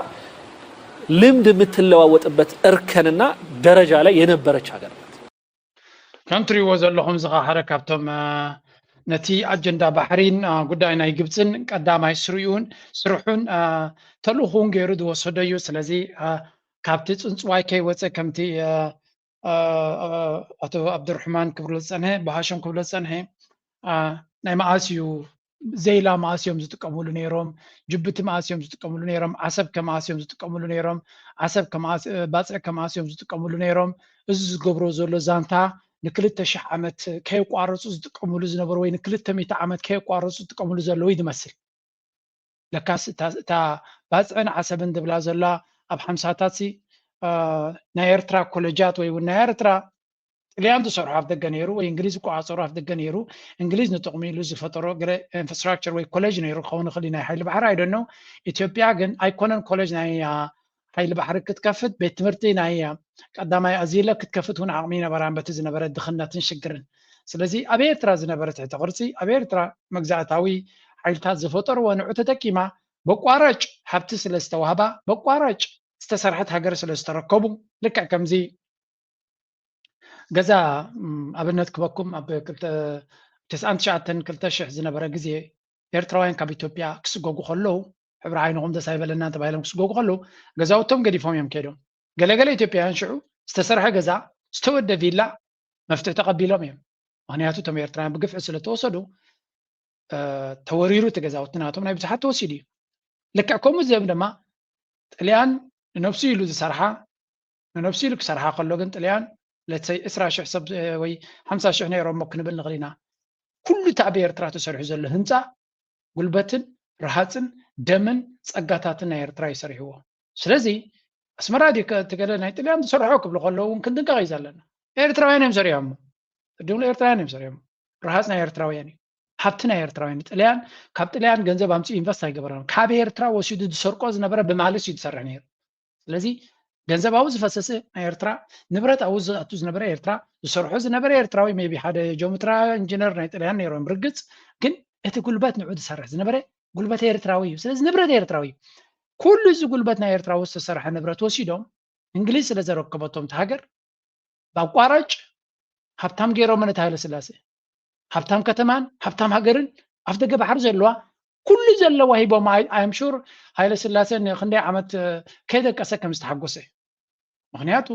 ልምድ የምትለዋወጥበት እርከንና ደረጃ ላይ የነበረች ሀገር ናት። ከም ትሪእዎ ዘለኹም እዚ ከዓ ሓደ ካብቶም ነቲ ኣጀንዳ ባሕሪን ጉዳይ ናይ ግብፅን ቀዳማይ ስሪኡን ስርሑን ተልእኹን ገይሩ ዝወሰዶ እዩ። ስለዚ ካብቲ ፅንፅዋይ ከይወፀ ከምቲ ኣቶ ኣብዱርሕማን ክብሎ ዝፀንሐ ብሃሸም ክብሎ ዝፀንሐ ናይ መዓስ እዩ ዘይላ መኣስ እዮም ዝጥቀምሉ ነይሮም፣ ጅቡቲ መኣስ እዮም ዝጥቀምሉ ነይሮም፣ ዓሰብ ከመኣስ እዮም ዝጥቀምሉ ነይሮም፣ ዓሰብ ባፅዕ ከመኣስ እዮም ዝጥቀምሉ ነይሮም። እዚ ዝገብሮ ዘሎ ዛንታ ንክልተ ሽሕ ዓመት ከየቋረፁ ዝጥቀምሉ ዝነበሩ ወይ ንክልተ ሚእቲ ዓመት ከየቋረፁ ዝጥቀምሉ ዘለዉ እዩ ዝመስል። ለካስ እታ ባፅዕን ዓሰብን ዝብላ ዘላ ኣብ ሓምሳታት ናይ ኤርትራ ኮለጃት ወይ እውን ናይ ኤርትራ ጥልያን ዝሰርሖ ኣፍ ደገ ነይሩ ወይ እንግሊዝ ዝቆፃፀሮ ኣፍ ደገ ነይሩ። እንግሊዝ ንጥቕሚ ኢሉ ዝፈጠሮ ገለ ኢንፍራስትራክቸር ወይ ኮሌጅ ነይሩ ክኸውን ይኽእል እዩ ናይ ሓይሊ ባሕሪ ኣይደኖ። ኢትዮጵያ ግን ኣይኮነን ኮሌጅ ናይ ሓይሊ ባሕሪ ክትከፍት ቤት ትምህርቲ ናይ ቀዳማይ ኣዚለ ክትከፍት እውን ዓቕሚ ይነበራን በቲ ዝነበረ ድኽነትን ሽግርን። ስለዚ ኣብ ኤርትራ ዝነበረ ትሕተ ቅርፂ ኣብ ኤርትራ መግዛእታዊ ሓይልታት ዝፈጠርዎ ንዑ ተጠቂማ በቋራጭ ሃብቲ ስለ ዝተዋህባ በቋራጭ ዝተሰርሐት ሃገር ስለ ዝተረከቡ ልክዕ ከምዚ ገዛ ኣብነት ክበኩም ኣብ ተስዓን ትሽዓተን ክልተ ሽሕ ዝነበረ ግዜ ኤርትራውያን ካብ ኢትዮጵያ ክስጎጉ ከለዉ፣ ሕብሪ ዓይንኹም ደስ ኣይበለናን ተባሂሎም ክስጎጉ ከለዉ፣ ገዛውቶም ገዲፎም እዮም ከይዶም። ገለገለ ኢትዮጵያውያን ሽዑ ዝተሰርሐ ገዛ፣ ዝተወደ ቪላ መፍትሒ ተቐቢሎም እዮም። ምኽንያቱ እቶም ኤርትራውያን ብግፍዒ ስለ ተወሰዱ፣ እ፣ ተወሪሩ እቲ ገዛውቲ ናቶም ናይ ብዙሓት ተወሲዱ እዩ። ልክዕ ከምኡ እዚኦም ድማ ጥልያን ንነብሱ ኢሉ ዝሰርሓ፣ ንነብሱ ኢሉ ክሰርሓ ከሎ ግን ጥልያን ለትሰይ ዕስራ ሽሕ ሰብ፣ እ፣ ወይ ሓምሳ ሽሕ ነይሮሞ ክንብል ንኽእል ኢና። ኩሉ እቲ ኣብ ኤርትራ ተሰሪሑ ዘሎ ህንፃ ጉልበትን ረሃፅን ደምን ፀጋታትን ናይ ኤርትራ እዩ ሰሪሕዎ። ስለዚ ኣስመራ ድዩ ከ-፣ እቲ ገለ ናይ ጥልያን ዝሰርሖ ክብሉ ከለዉ እውን ክንጥንቀቕ እዩ ዘለና። ኤርትራውያን እዮም ሰሪሖሞ። ቅድም ኤርትራውያን እዮም ሰሪሖሞ። ረሃፅ ናይ ኤርትራውያን እዩ። ሃብቲ ናይ ኤርትራውያን እዩ። ጥልያን፣ ካብ ጥልያን ገንዘብ ኣምፂኡ ኢንቨስት ኣይገበረን። ካብ ኤርትራ ወሲዱ ዝሰርቆ ዝነበረ ብማልስ እዩ ዝሰርሕ ነይሩ። ስለዚ ገንዘብ ኣብኡ ዝፈሰሰ ናይ ኤርትራ፣ ንብረት ኣብኡ ዝኣቱ ዝነበረ ኤርትራ፣ ዝሰርሖ ዝነበረ ኤርትራዊ፣ ሜቢ ሓደ ጆምትራ ኢንጂነር ናይ ጥልያን ነይሮም ርግጽ፣ ግን እቲ ጉልበት ንዑ ዝሰርሕ ዝነበረ ጉልበት ኤርትራዊ እዩ። ስለዚ ንብረት ኤርትራዊ እዩ። ኩሉ እዚ ጉልበት ናይ ኤርትራዊ ዝተሰርሐ ንብረት ወሲዶም እንግሊዝ ስለ ዘረከበቶም እቲ ሃገር ብኣቋራጭ ሃብታም ገይሮም ነቲ ሃይለ ስላሴ። ሃብታም ከተማን ሃብታም ሃገርን ኣፍ ደገ ባሕሪ ዘለዋ ኩሉ ዘለዋ ሂቦም። ኣይ ኣም ሹር ሃይለ ስላሴ ንክንደይ ዓመት፣ እ፣ ከይደቀሰ ከም ዝተሓጎሰ። ምኽንያቱ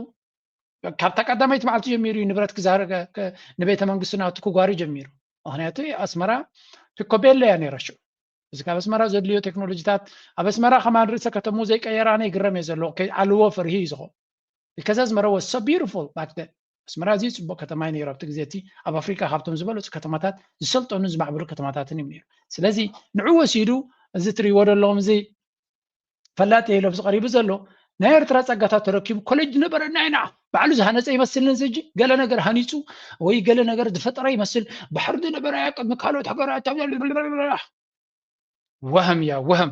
ካብታ ቀዳመይቲ መዓልቲ ጀሚሩ እዩ ንብረት ክዛረ-፣ ከ-፣ ንቤተ መንግስቱ ናቱ ክጓሪ ጀሚሩ። ምኽንያቱ ኣስመራ ፒኮቤሎ እያ ነይራ ሽዑ። እዚ ካብ ኣስመራ ዘድልዮ ቴክኖሎጂታት ኣብ ኣስመራ ከማን ርእሰ ከተምኡ ዘይቀየረ ኣነ ይግረም እየ ዘሎ። ከይኣልዎ ፈርሂ እዩ ዝኾን። Because ኣስመራ was so beautiful back then። ኣስመራ ኣዝዩ ጽቡቕ ከተማ እዩ ነይሩ ኣብቲ ግዜ እቲ። ኣብ ኣፍሪቃ ካብቶም ዝበለጹ ከተማታት፣ ዝሰልጠኑ ዝማዕበሉ ከተማታትን እዩ ነይሩ። ስለዚ ንዑ ወሲዱ እዚ ትርእይዎ ዘለኹም እዚ ፈላጥ እየ ኢሉ ኣብዚ ቀሪቡ ዘሎ ናይ ኤርትራ ጸጋታት ተረኪቡ ኮሌጅ ዝነበረና ኢና፣ ባዕሉ ዝሃነጸ ይመስልን እዚ ሕጂ ገለ ነገር ሃኒጹ ወይ ገለ ነገር ዝፈጠረ ይመስል። ባሕሪ ዝነበረ ቅድሚ ካልኦት ሃገራት ወህም እያ፣ ወህም።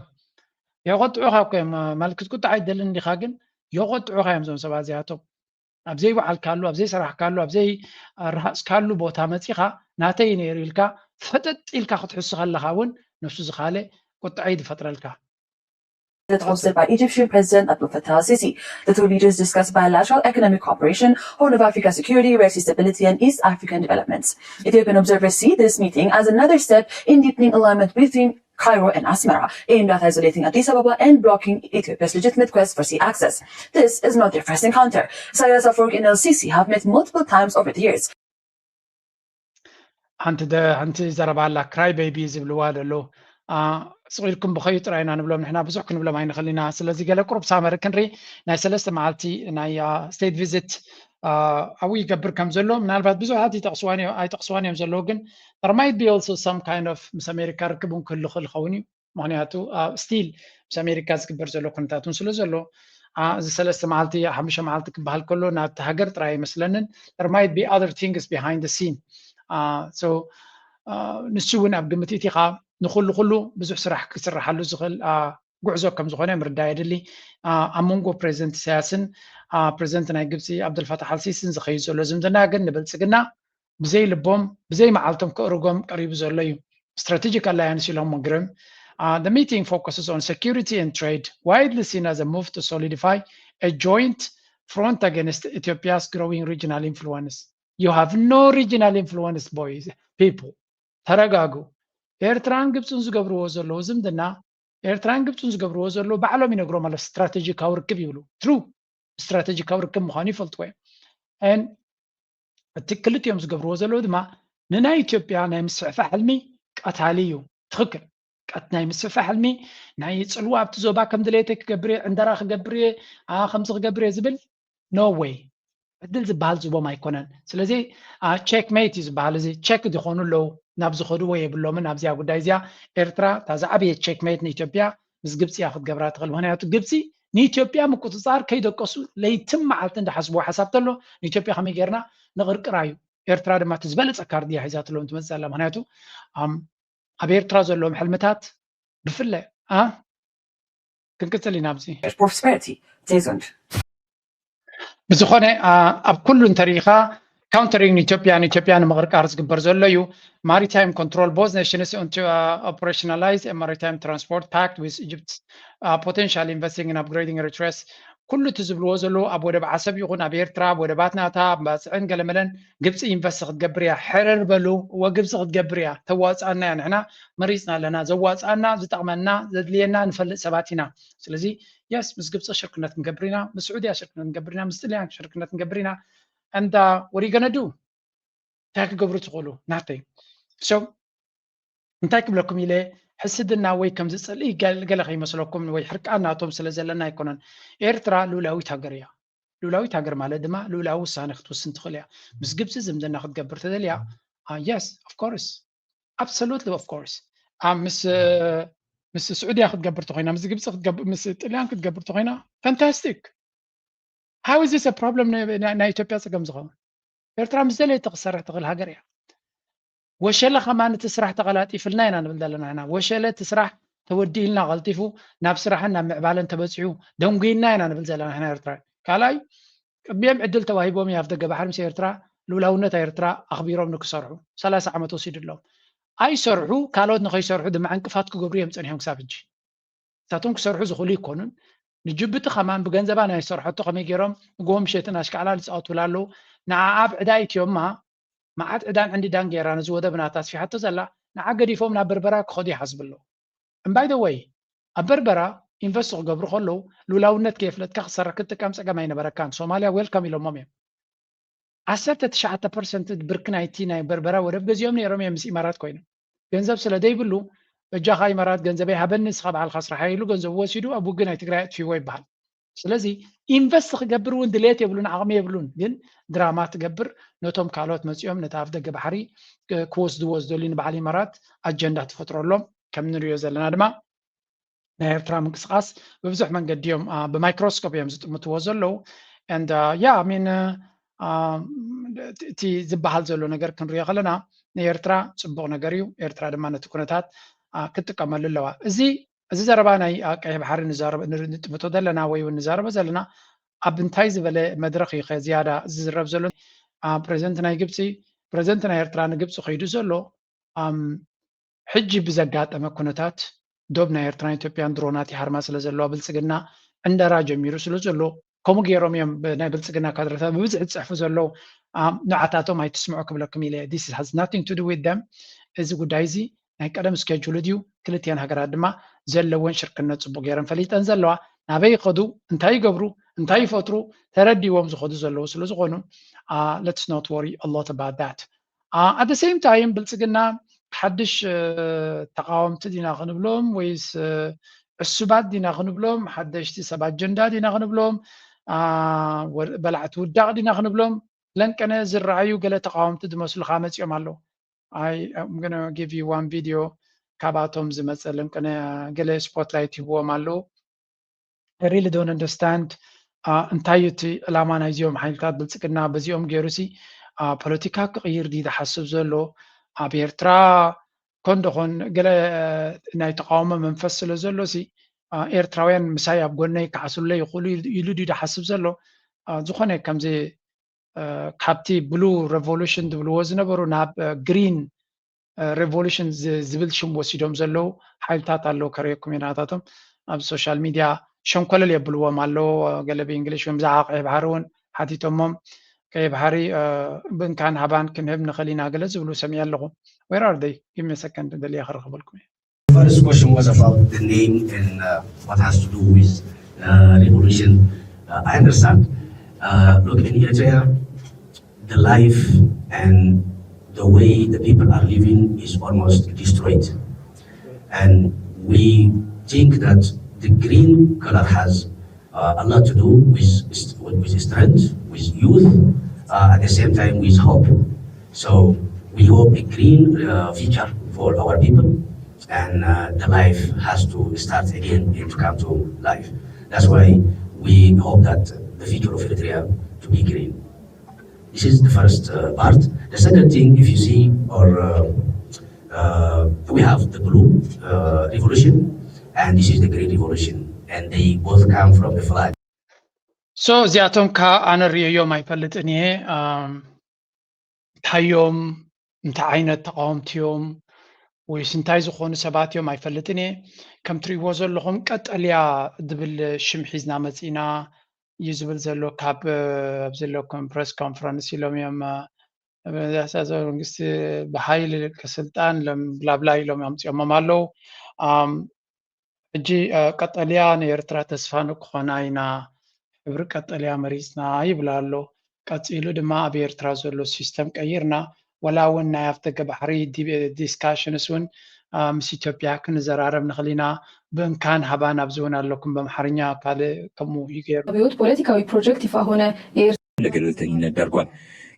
የቆጥዑኻ እኮ እዮም። ማለት ክትቁጣዕ ኣይደልን እንዲኻ፣ ግን የቆጥዑኻ እዮም እዞም ሰባት እዚኣቶም። ኣብ ዘይወዓልካሉ፣ ኣብ ዘይሰራሕካሉ፣ ኣብ ዘይረሃጽካሉ ቦታ መጺኻ ናተይ ነይሩ ኢልካ ፈጠጥ ኢልካ ክትሕሱ ከለኻ እውን ነብሱ ዝኻለ ቁጥዐ እዩ ዝፈጥረልካ። Hosted by Egyptian President Abdel Fattah al-Sisi. The two leaders discussed bilateral economic cooperation, Horn of Africa security, Red Sea stability, and East African developments. Ethiopian observers see this meeting as another step in deepening alignment between Cairo and Asmara, aimed at isolating Addis Ababa and blocking Ethiopia's legitimate quest for sea access. This is not their first encounter. Isaias Afwerki and El-Sisi have met multiple times over the years. ሓንቲ ደ-፣ ሓንቲ ዘረባ ኣላ፣ ክራይ ቤቢ ዝብልዋ ዘሎ። አ፣ ስቕ ኢልኩም ብኸዩ ጥራይ ኢና ንብሎም፣ ንሕና ብዙሕ ክንብሎም ኣይንኽእል ኢና። ስለዚ ገለ ቁሩብ ሳመሪ ክንርኢ፣ ናይ ሰለስተ መዓልቲ ናይ፣ አ፣ ስቴት ቪዚት፣ አ፣ ኣብኡ ይገብር ከም ዘሎ፣ ምናልባት ብዙሓት ይጠቕስዋን እዮም፣ ኣይጠቕስዋን እዮም ዘለዉ፣ ግን there might be also some kind of ምስ ኣሜሪካ ርክብ እውን ክህሉ ክእል ይኸውን እዩ። ምኽንያቱ፣ አ፣ ስቲል ምስ ኣሜሪካ ዝግበር ዘሎ ኩነታት እውን ስለ ዘሎ፣ አ፣ እዚ ሰለስተ መዓልቲ፣ ሓሙሽተ መዓልቲ ክበሃል ከሎ ናብቲ ሃገር ጥራይ ኣይመስለንን። There might be other things behind the scene. አ፣ so፣ አ፣ ንሱ እውን ኣብ ግምት እቲኻ ንኹሉ፣ ኩሉ ብዙሕ ስራሕ ክስርሓሉ ዝኽእል፣ አ፣ ጉዕዞ ከም ዝኾነ ምርዳእ የድሊ። አ፣ ኣብ መንጎ ፕሬዚደንት ኢሳያስን፣ አ፣ ፕሬዚደንት ናይ ግብፂ ኣብደልፋታሕ ኣልሲሲን ዝኸይድ ዘሎ ዝምድና ግን ንብልጽግና ብዘይ ልቦም፣ ብዘይ መዓልቶም ክእርጎም ቀሪቡ ዘሎ እዩ። Strategic alliance ኢሎም ግርም። Uh, the meeting focuses on security and trade, widely seen as a move to solidify a joint front against Ethiopia's growing regional influence. You have no regional influence, boys, people. ተረጋጉ። ኤርትራን ግብፅን ዝገብርዎ ዘለዉ ዝምድና፣ ኤርትራን ግብፅን ዝገብርዎ ዘለዉ ባዕሎም ይነግሮም ኣሎ። ስትራቴጂካዊ ርክብ ይብሉ። ትሩ ስትራቴጂካዊ ርክብ ምዃኑ ይፈልጥዎ እዮም። And እቲ ክልቲኦም ዝገብርዎ ዘለዉ ድማ ንናይ ኢትዮጵያ ናይ ምስፍሕፋሕ ሕልሚ ቀታሊ እዩ። ትኽክል። ቀት ናይ ምስፍሕፋሕ ሕልሚ ናይ ጽልዋ ኣብቲ ዞባ ከም ድሌተይ ክገብር እየ፣ ዕንደራ ክገብር እየ፣ አ፣ ከምዚ ክገብር እየ ዝብል no way። ዕድል ዝበሃል ዝቦም ኣይኮነን። ስለዚ፣ አ፣ ቼክሜት እዩ ዝበሃል። እዚ ቼክ ዝኾኑ ኣለዉ፣ ናብ ዝኸድዎ የብሎምን። ኣብዚኣ ጉዳይ እዚኣ ኤርትራ እታ ዝዓበየ ቼክሜት ንኢትዮጵያ ምስ ግብፂ እያ ክትገብራ ትኽእል። ምኽንያቱ ግብፂ ንኢትዮጵያ ምቁፅፃር ከይደቀሱ ለይትን መዓልትን ዝሓስብዎ ሓሳብ ተሎ ንኢትዮጵያ ከመይ ጌርና ንቕርቅራ እዩ። ኤርትራ ድማ እቲ ዝበለፀ ካርድ እያ ሒዛትሎም ትመፅእ ዘላ። ምኽንያቱ፣ ኣም፣ ኣብ ኤርትራ ዘለዎም ሕልምታት ብፍላይ፣ አ፣ ክንቅፅል ኢና ኣብዚ። Prosperity. Stay tuned. ብዝኾነ፣ አ፣ ኣብ ኩሉ እንተሪኢኻ ካውንተሪንግ ኢትዮጵያ ንኢትዮጵያ ንምቕርቃር ዝግበር ዘሎ እዩ። Maritime control, both nations to, uh, operationalize a maritime transport pact with Egypt, uh, potentially investing in upgrading Eritrea's ኩሉ እቲ ዝብልዎ ዘለዉ ኣብ ወደብ ዓሰብ ይኹን ኣብ ኤርትራ ኣብ ወደባት ናታ ኣብ ባፅዕን ገለመለን ግብፂ ኢንቨስት ክትገብር እያ። ሕርር በሉ፣ እወ ግብፂ ክትገብር እያ፣ ተዋፅኣና እያ፣ ንሕና መሪፅና ኣለና፣ ዘዋፅኣና ዝጠቕመና ዘድልየና ንፈልጥ ሰባት ኢና። ስለዚ የስ ምስ ግብፂ ሽርክነት ክንገብር ኢና፣ ምስ ስዑድያ ሽርክነት ክንገብር ኢና፣ ምስ ጥልያን ሽርክነት ክንገብር ኢና። And what are you gonna do? እንታይ ክገብሩ ትኽእሉ? ናተይ so እንታይ ክብለኩም ኢለ ሕስድና ወይ ከም ዝፅልኢ ገለ ከይመስለኩም ወይ ሕርቃን ናቶም ስለ ዘለና ኣይኮነን። ኤርትራ ልኡላዊት ሃገር እያ። ልኡላዊት ሃገር ማለት ድማ ልኡላዊ ውሳነ ክትውስን ትኽእል እያ። ምስ ግብፂ ዝምድና ክትገብር ተደልያ yes of course absolutely of course ምስ ምስ ስዑድያ ክትገብር ተኮይና ምስ ግብፂ ምስ ጥልያን ክትገብር ተኮይና fantastic። How is this a problem? ናይ ኢትዮጵያ ፀገም ዝኸውን ኤርትራ ምስ ደለየት ክትሰርሕ ትኽእል ሃገር እያ። ወሸለ ከማን እቲ ስራሕ ተቐላጢፍልና ኢና ንብል ዘለና ኢና። ወሸለ እቲ ስራሕ ተወዲእልና ቀልጢፉ ናብ ስራሕን ናብ ምዕባለን ተበፂሑ ደንጉይና ኢና ንብል ዘለና ኢና ኤርትራ። ካልኣይ ቅድሚኦም ዕድል ተዋሂቦም እዩ ኣፍ ደገ ባሕሪ ምስ ኤርትራ ልኡላውነት ኤርትራ ኣኽቢሮም ንክሰርሑ ሰላሳ ዓመት ወሲዱ ኣለዎም። ኣይሰርሑ ካልኦት ንኸይሰርሑ ድማ ዕንቅፋት ክገብሩ እዮም ፀኒሖም ክሳብ ሕጂ። ንሳቶም ክሰርሑ ዝኽእሉ ይኮኑን ንጅቡቲ ከማን ብገንዘባ ናይ ዝሰርሐቶ ከመይ ገይሮም ንግሆ ምሸትን ኣሽካዕላል ይፃወቱላ ኣለዉ። ንዓኣ ኣብ ዕዳ ኢትዮማ መዓት ዕዳን ዕንዲዳን ገይራ ነዚ ወደብ ናታ ኣስፊሓቶ ዘላ ንዓ ገዲፎም ናብ በርበራ ክኸዱ ይሓስቡ ኣለዉ። እምባይ ደ ወይ ኣብ በርበራ ኢንቨስት ክገብሩ ከለዉ ልውላውነት ከየፍለጥካ ክሰርሕ ክትጥቀም ፀገም ኣይነበረካን። ሶማልያ ዌልካም ኢሎሞም እዮም። ዓሰርተ ትሽዓተ ፐርሰንት ብርኪ ናይቲ ናይ በርበራ ወደብ ገዚኦም ነይሮም እዮም ምስ ኢማራት ኮይኖም። ገንዘብ ስለ ዘይብሉ በጃኻ ኢማራት ገንዘበይ ሃበኒ ንስኻ ባዕልኻ ስራሓ ኢሉ ገንዘቡ ወሲዱ ኣብ ውግእ ናይ ትግራይ ኣጥፊዎ ይበሃል። ስለዚ ኢንቨስት ክገብር እውን ድሌት የብሉን ዓቕሚ የብሉን። ግን ድራማ ትገብር ነቶም ካልኦት መፂኦም ነቲ ኣፍ ደገ ባሕሪ ክወስድዎ ዝደልዩ ንበዓል ኢማራት ኣጀንዳ ትፈጥረሎም። ከም ንሪኦ ዘለና ድማ ናይ ኤርትራ ምንቅስቃስ ብብዙሕ መንገዲ እዮም ብማይክሮስኮፕ እዮም ዝጥምትዎ ዘለዉ። ያ ሚን እቲ ዝበሃል ዘሎ ነገር ክንሪኦ ከለና ንኤርትራ ፅቡቅ ነገር እዩ። ኤርትራ ድማ ነቲ ኩነታት ክትጥቀመሉ ኣለዋ። እዚ እዚ ዘረባ ናይ ቀይሕ ባሕሪ ንጥምቶ ዘለና ወይ እውን ንዛረቦ ዘለና ኣብ እንታይ ዝበለ መድረክ እዩ ዝያዳ ዝዝረብ ዘሎ? ፕሬዚደንት ናይ ግብፂ ፕሬዚደንት ናይ ኤርትራ ንግብፂ ከይዱ ዘሎ ሕጂ ብዘጋጠመ ኩነታት ዶብ ናይ ኤርትራን ኢትዮጵያን ድሮናት ይሃርማ ስለ ዘለዋ ብልፅግና ዕንደራ ጀሚሩ ስለ ዘሎ ከምኡ ገይሮም እዮም ናይ ብልፅግና ካድረታት ብብዝሒ ዝፅሕፉ ዘለዉ። ንዓታቶም ኣይትስምዑ ክብለኩም ኢለ this has nothing to do with them። እዚ ጉዳይ እዚ ናይ ቀደም ስኬጁል ድዩ ክልቲአን ሃገራት ድማ ዘለወን ሽርክነት ፅቡቅ ገይረን ፈሊጠን ዘለዋ ናበይ ይኸዱ እንታይ ይገብሩ እንታይ ይፈጥሩ ተረዲዎም ዝኸዱ ዘለዉ ስለ ዝኾኑ let's not worry a lot about that. At the same time ብልፅግና ሓድሽ ተቃወምቲ ዲና ክንብሎም ወይስ ዕሱባት ዲና ክንብሎም ሓደሽቲ ሰብ ኣጀንዳ ዲና ክንብሎም በላዕቲ ውዳቅ ዲና ክንብሎም ለንቀነ ዝረኣዩ ገለ ተቃወምቲ ዝመስሉካ መፂኦም ኣለዉ። I am gonna give you one video ካባቶም ዝመፀ ለንቀነ ገለ ስፖትላይት ይህብዎም ኣለዉ። I really don't understand እንታይ እዩ እቲ ዕላማ ናይዚኦም ሓይልታት ብልፅግና በዚኦም ገይሩ ሲ ፖለቲካ ክቕይር ድዩ ዝሓስብ ዘሎ ኣብ ኤርትራ ኮን ደኾን ገለ ናይ ተቃውሞ መንፈስ ስለ ዘሎ ሲ ኤርትራውያን ምሳይ ኣብ ጎነይ ክዓስሉለይ ይኽእሉ ኢሉ ድዩ ዝሓስብ ዘሎ ዝኾነ ከምዚ ካብቲ ብሉ ሬቮሉሽን ዝብልዎ ዝነበሩ ናብ ግሪን ሬቮሉሽን ዝብል ሽም ወሲዶም ዘለዉ ሓይልታት ኣለዉ ከርእየኩም ኢና ናታቶም ኣብ ሶሻል ሚድያ ሸንኮለል የብልዎም ኣለዉ ገለ ብእንግሊሽ እውን ብዛዕባ ቀይ ባሕሪ እውን ሓቲቶሞም ቀይ ባሕሪ ብእንካን ሃባን ክንህብ ንኽእል ኢና ገለ ዝብሉ ሰሚዐ ኣለኹ። Where are they? Give me a second ደልየ ክረኽበልኩም እየ። First question was about the name and uh, what has to do with uh, revolution. Uh, I understand. Uh, look, in Eritrea, the life and the way the people are living is almost destroyed. And we think that the green color has uh, a lot to do with, with, with strength, with youth, uh, at the same time with hope. So we hope a green uh, future for our people, and uh, the life has to start again and to come to life. That's why we hope that the future of Eritrea to be green. This is the first uh, part. The second thing, if you see, or uh, uh, we have the blue uh, revolution, and this is the green revolution, and they both come from the flag. So እዚኣቶም ከ ኣነ ርእየዮም ኣይፈልጥን እየ። እንታዮም እንታይ ዓይነት ተቃወምቲ እዮም ወይስ እንታይ ዝኾኑ ሰባት እዮም ኣይፈልጥን እየ። ከም ትርእይዎ ዘለኹም ቀጠልያ ዝብል ሽም ሒዝና መፂና እዩ ዝብል ዘሎ። ካብ ኣብ ዘለኩም ፕረስ ኮንፈረንስ ኢሎም እዮም። መንግስቲ ብሓይሊ ስልጣን ኢሎም ብላብላይ ኢሎም ኣምፅኦሞም ኣለዉ። ሕጂ ቀጠልያ ንኤርትራ ተስፋ ንክኾና ኢና ሕብሪ ቀጠልያ መሪፅና ይብል ኣሎ። ቀፂሉ ድማ ኣብ ኤርትራ ዘሎ ሲስተም ቀይርና፣ ወላ እውን ናይ ኣፍደገ ባሕሪ ዲስካሽንስ እውን ምስ ኢትዮጵያ ክንዘራረብ ንኽእል ኢና። ብእንካን ሃባን ኣብዚ እውን ኣለኩም፣ በምሓርኛ ካልእ ከምኡ ይገይሩ። አብዮት ፖለቲካዊ ፕሮጀክት ይፋ ሆነ። ለገለልተኝነት ዳርጓል።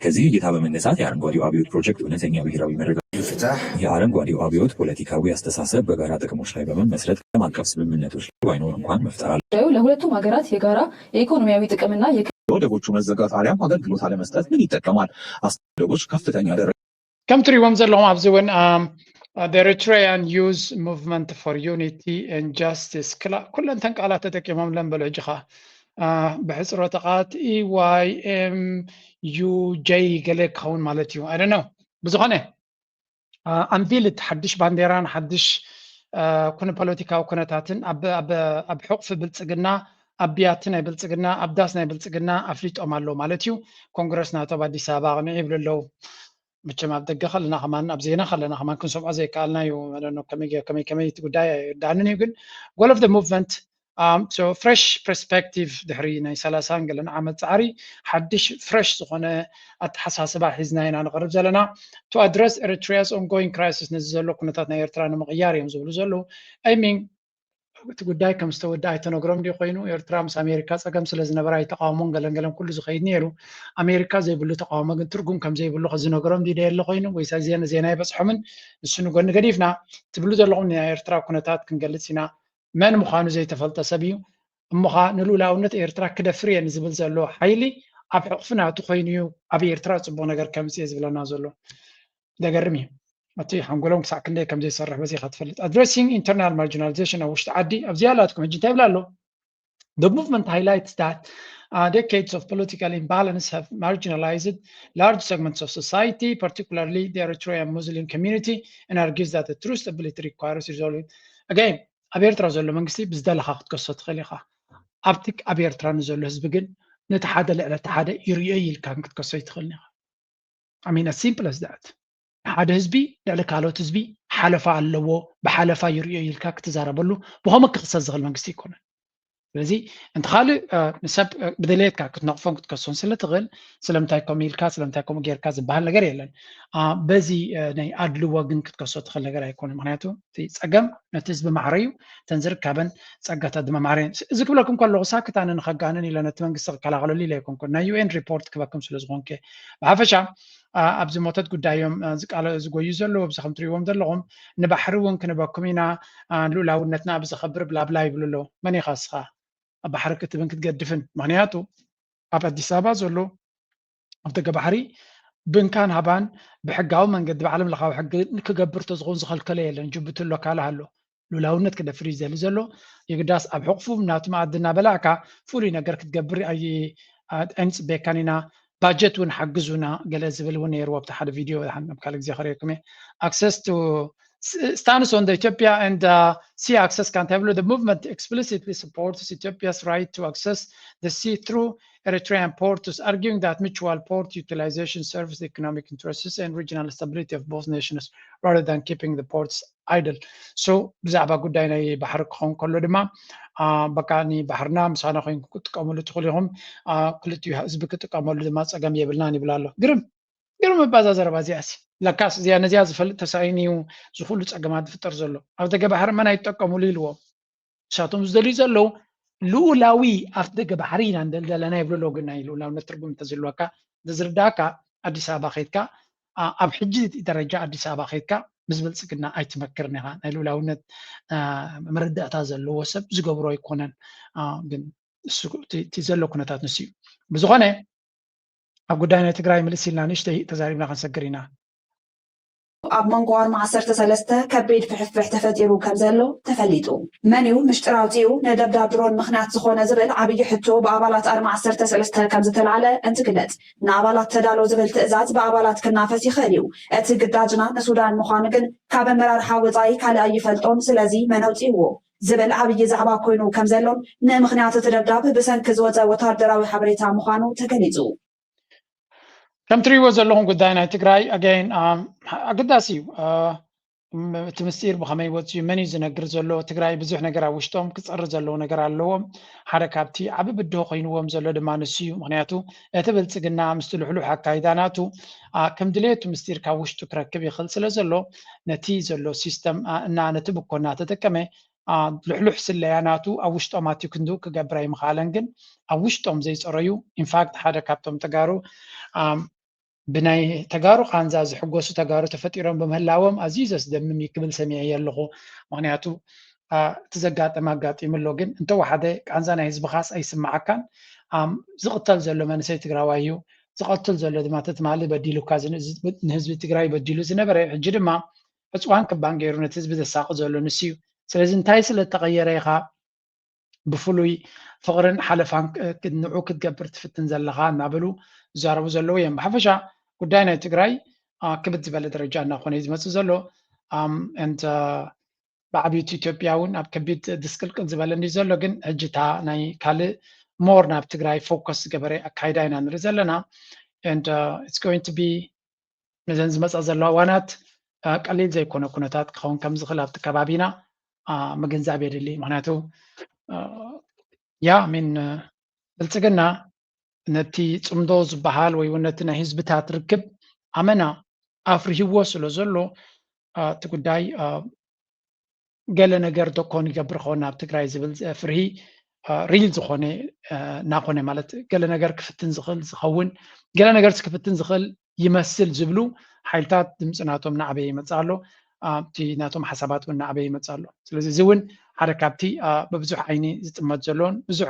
ከዚህ እይታ በመነሳት የአረንጓዴው አብዮት ፕሮጀክት እውነተኛ ብሔራዊ መረጋጋት ፍታሕ የአረንጓዴው አብዮት ፖለቲካዊ አስተሳሰብ በጋራ ጥቅሞች ላይ በመመስረት ዓለም አቀፍ ስምምነቶች ላይ ባይኖር እንኳን መፍጠር አለ። ጉዳዩ ለሁለቱም ሀገራት የጋራ የኢኮኖሚያዊ ጥቅምና የወደቦቹ መዘጋት አሊያም አገልግሎት አለመስጠት ምን ይጠቀማል? አስደቦች ከፍተኛ ደረጃ ከም ትሪእዎም ዘለኹም ኣብዚ እውን Eritrean Youth Movement for Unity and Justice ኩለንተን ቃላት ተጠቂሞም ለን በሉ ሕጂ ኸ ብሕፅሮ ተቃት EYMUJ ገለ ክኸውን ማለት እዩ። I don't know። ብዝኾነ ኣንቪልድ ሓድሽ ባንዴራን ሓድሽ ኩነ ፖለቲካዊ ኩነታትን ኣብ ሕቕፊ ብልፅግና ኣብ ቢያቲ ናይ ብልፅግና ኣብ ዳስ ናይ ብልፅግና ኣፍሊጦም ኣለዉ ማለት እዩ። ኮንግረስ ናቶም ኣዲስ ኣበባ ኣቕኒዑ ይብሉ ኣለዉ። መቸም ኣብ ደገ ከለና ከማን ኣብ ዜና ከለና ከማን ክንሰምዖ ዘይከኣልና እዩ። ከመይ ከመይ እቲ ጉዳይ ኣይርዳኣንን እዩ። ግን goal of the movement fresh perspective ድሕሪ ናይ ሰላሳን ገለን ዓመት ፃዕሪ ሓድሽ ፍረሽ ዝኾነ ኣተሓሳስባ ሒዝና ኢና ንቐርብ ዘለና። To address Eritrea's ongoing crisis፣ ነዚ ዘሎ ኩነታት ናይ ኤርትራ ንምቕያር እዮም ዝብሉ ዘለዉ። I mean እቲ ጉዳይ ከም ዝተወደ ኣይተነግሮም ድዩ ኮይኑ? ኤርትራ ምስ ኣሜሪካ ፀገም ስለ ዝነበረ ኣይተቃወሞን ገለን ገለን ኩሉ ዝኸይድ ነይሩ። ኣሜሪካ ዘይብሉ ተቃውሞ ግን ትርጉም ከም ዘይብሉ ከዝነገሮም ድዩ ደየለ ኮይኑ? ወይስ ዜና ዜና ኣይበፅሖምን? ንሱ ንጎኒ ገዲፍና ትብሉ ዘለኹም ናይ ኤርትራ ኩነታት ክንገልፅ ኢና። መን ምዃኑ ዘይተፈልጠ ሰብ እዩ። እሞኻ ንልኡላውነት ኤርትራ ክደፍር እየ ንዝብል ዘሎ ሓይሊ ኣብ ሕቕፊ ናቱ ኮይኑ እዩ ኣብ ኤርትራ ፅቡቕ ነገር ከምፅእ እየ ዝብለና ዘሎ። ዘገርም እዩ። እቲ ሓንጎሎም ክሳዕ ክንደይ ከም ዘይሰርሕ በዚ ኢኻ ትፈልጥ። Addressing internal marginalization ኣብ ውሽጢ ዓዲ ኣብዚ ያላትኩም ሕጂ እንታይ ይብላ ኣሎ? The movement highlights that uh, decades of political imbalance have marginalized large segments of society, particularly the Eritrean Muslim community, and argues that the true stability requires resolving. Again፣ ኣብ ኤርትራ ዘሎ መንግስቲ ብዝደለኻ ክትከሶ ትኽእል ኢኻ። ኣብቲ ኣብ ኤርትራ ንዘሎ ህዝቢ ግን ነቲ ሓደ ልዕሊ እቲ ሓደ ይርእዮ ኢልካ ክትከሶ ይትኽእል ኢኻ። I mean, as simple as that። ሓደ ህዝቢ ልዕሊ ካልኦት ህዝቢ ሓለፋ ኣለዎ፣ ብሓለፋ ይርእዮ ኢልካ ክትዛረበሉ ብኸመ ክኽሰስ ዝኽእል መንግስቲ ኣይኮነን። ስለዚ እንተ ካልእ ንሰብ ብድሌትካ ክትነቕፎን ክትከሶን ስለ ትኽእል ስለምንታይ ከምኡ ኢልካ ስለምንታይ ከምኡ ጌርካ ዝበሃል ነገር የለን። በዚ ናይ ኣድልዎ ግን ክትከሶ ትኽእል ነገር ኣይኮነን። ምክንያቱ እቲ ፀገም ነቲ ህዝቢ ማዕረ እዩ፣ እተን ዝርካበን ፀጋታት ድማ ማዕረ እየን። እዚ ክብለኩም ከለኹ ሳክት ኣነ ንኸጋንን ኢለ ነቲ መንግስቲ ክከላኸለሉ ኢለ ኣይኮንኩን፣ ናይ UN ሪፖርት ክበኩም ስለ ዝኾንኩ። ብሓፈሻ ኣብዚ ሞተት ጉዳዮም ዝቃለ ዝጎዩ ዘለዉ ኣብዚ ከም ትሪእዎም ዘለኹም ንባሕሪ እውን ክንበኩም ኢና፣ ልኡላውነትና ብዘኸብር ብላብላ ይብሉ ኣለዉ። መን ኢኻ እስኻ ኣብ ባሕሪ ክትብን ክትገድፍን? ምክንያቱ ኣብ ኣዲስ ኣበባ ዘሎ ኣብ ደገ ባሕሪ ብንካን ሃባን ብሕጋዊ መንገዲ ብዓለም ለኻዊ ሕጊ ክገብር ተዝኾን ዝኸልከሎ የለን። ጅቡቲ ኣሎ ካልእ ኣሎ። ሉላውነት ክደፍር እዩ ዘሊ ዘሎ። የግዳስ ኣብ ሕቕፉ ናቱ መኣዲ እናበላዕካ ፍሉይ ነገር ክትገብር ኣይንፅበየካን ኢና። ባጀት እውን ሓግዙና ገለ ዝብል እውን ነይርዎ ኣብቲ ሓደ ቪድዮ ኣብ ካልእ ግዜ ከርእየኩም እየ። Access to stance on the Ethiopia and uh, sea access ካንታ ይብሉ። The movement explicitly supports Ethiopia's right to access the sea through Eritrean ports, arguing that mutual port utilization serves the economic interests and regional stability of both nations rather than keeping the ports idle. So ብዛዕባ ጉዳይ ናይ ባሕሪ ክኸውን ከሎ ድማ በቃ ንባሕርና ምሳና ኮይንኩም ክትጥቀመሉ ትኽእሉ ኢኹም፣ ክልቲኡ ህዝቢ ክጥቀመሉ ድማ ፀገም የብልናን ይብል ኣሎ። ግርም ግርም እባ እዛ ዘረባ እዚኣሲ። ለካስ እዚኣ ነዚኣ ዝፈልጥ ተሳኢኑ እዩ ዝኹሉ ፀገማት ዝፍጠር ዘሎ። ኣብ ደገ ባሕሪ መን ኣይትጠቀሙሉ ኢልዎም። ንሳቶም ዝደልዩ ዘለዉ ልኡላዊ ኣፍ ደገ ባሕሪ ኢና ንደሊ ዘለና ይብሉ ኣለዉ። ግን ናይ ልኡላውነት ትርጉም እንተዝህልወካ እንተዝርዳእካ ኣዲስ ኣበባ ከይድካ ኣብ ሕጂ ደረጃ ኣዲስ ኣበባ ከይድካ ምስ ብልፅግና ኣይትመክርን ኢኻ። ናይ ልኡላውነት መረዳእታ ዘለዎ ሰብ ዝገብሮ ኣይኮነን። ግን እቲ ዘሎ ኩነታት ንሱ እዩ። ብዝኾነ ኣብ ጉዳይ ናይ ትግራይ ምልስ ኢልና ንእሽተይ ተዛሪብና ክንሰግር ኢና። ኣብ መንጎ ኣርማ ዓሰርተ ሰለስተ ከቢድ ፍሕፍሕ ተፈጢሩ ከም ዘሎ ተፈሊጡ። መን እዩ ምሽጥር ኣውፂኡ ንደብዳብ ድሮን ምኽንያት ዝኾነ ዝብል ዓብዪ ሕቶ ብኣባላት ኣርማ ዓሰርተ ሰለስተ ከም ዝተላዕለ እንትግለፅ፣ ንኣባላት ተዳሎ ዝብል ትእዛዝ ብኣባላት ክናፈስ ይኽእል እዩ። እቲ ግዳጅና ንሱዳን ምዃኑ ግን ካብ ኣመራርሓ ወፃኢ ካልእ ኣይፈልጦን። ስለዚ መን ኣውፂእዎ? ዝብል ዓብዪ ዛዕባ ኮይኑ ከም ዘሎን ንምኽንያት እቲ ደብዳብ ብሰንኪ ዝወፀ ወታደራዊ ሓበሬታ ምዃኑ ተገሊፁ። ከም ትሪእዎ ዘለኹም ጉዳይ ናይ ትግራይ ኣገይን ኣገዳሲ እዩ። እቲ ምስጢር ብኸመይ ወፅዩ መን እዩ ዝነግር ዘሎ? ትግራይ ብዙሕ ነገር ኣብ ውሽጦም ክፀሪ ዘለዎ ነገር ኣለዎም። ሓደ ካብቲ ዓቢ ብድሆ ኮይንዎም ዘሎ ድማ ንሱ እዩ። ምክንያቱ እቲ ብልፅግና ምስቲ ልሕሉሕ ኣካይዳ ናቱ ከም ድሌቱ ምስጢር ካብ ውሽጡ ክረክብ ይኽእል ስለ ዘሎ ነቲ ዘሎ ሲስተም እና ነቲ ብኮ እናተጠቀመ ልሕሉሕ ስለያ ናቱ ኣብ ውሽጦም ኣትዩ ክንድኡ ክገብር ኣይምኽኣለን። ግን ኣብ ውሽጦም ዘይፀረዩ ኢንፋክት ሓደ ካብቶም ተጋሩ ብናይ ተጋሩ ቃንዛ ዝሕጎሱ ተጋሩ ተፈጢሮም ብምህላዎም ኣዝዩ ዘስደምም እዩ ክብል ሰሚዐ ኣለኹ። ምክንያቱ እቲ ዘጋጠመ ኣጋጢሙ ኣሎ፣ ግን እንተወሓደ ቃንዛ ናይ ህዝብኻስ ኣይስምዓካን። ዝቕተል ዘሎ መንእሰይ ትግራዋይ እዩ፣ ዝቐትል ዘሎ ድማ ተትማሊ በዲሉካ ንህዝቢ ትግራይ በዲሉ ዝነበረ ሕጂ ድማ ዕፅዋን ክባን ገይሩ ነቲ ህዝቢ ዘሳቂ ዘሎ ንሱ እዩ። ስለዚ እንታይ ስለ እተቐየረ ኢኻ ብፍሉይ ፍቕርን ሓለፋን ንዑ ክትገብር ትፍትን ዘለኻ እናበሉ ዝዛረቡ ዘለዉ እዮም። ብሓፈሻ ጉዳይ ናይ ትግራይ ክብድ ዝበለ ደረጃ እናኾነ እዩ ዝመፅእ ዘሎ። ብዓብዩቲ ኢትዮጵያ እውን ኣብ ከቢድ ድስቅልቅል ዝበለ እንዲ ዘሎ ግን ሕጂ እታ ናይ ካልእ ሞር ናብ ትግራይ ፎከስ ዝገበረ ኣካይዳ ኢና ንርኢ ዘለና። And it's going to be ነዘን ዝመፃ ዘለዋ እዋናት ቀሊል ዘይኮነ ኩነታት ክኸውን ከም ዝኽእል ኣብቲ ከባቢና ምግንዛብ የድሊ። ምክንያቱ ያ ሚን ብልፅግና ነቲ ፅምዶ ዝበሃል ወይ እውን ነቲ ናይ ህዝብታት ርክብ ኣመና ኣፍርህዎ ስለ ዘሎ እቲ ጉዳይ ገለ ነገር ዶ ኮን ይገብር ኸውን ናብ ትግራይ ዝብል ፍርሂ ሪል ዝኾነ እናኾነ ማለት ገለ ነገር ክፍትን ዝኽእል ዝኸውን ገለ ነገር ክፍትን ዝኽእል ይመስል ዝብሉ ሓይልታት ድምፂ ናቶም እናዕበየ ይመፅእ ኣሎ። እቲ ናቶም ሓሳባት እውን እናዕበየ ይመፅእ ኣሎ። ስለዚ እዚ እውን ሓደ ካብቲ ብብዙሕ ዓይኒ ዝጥመት ዘሎን ብዙሕ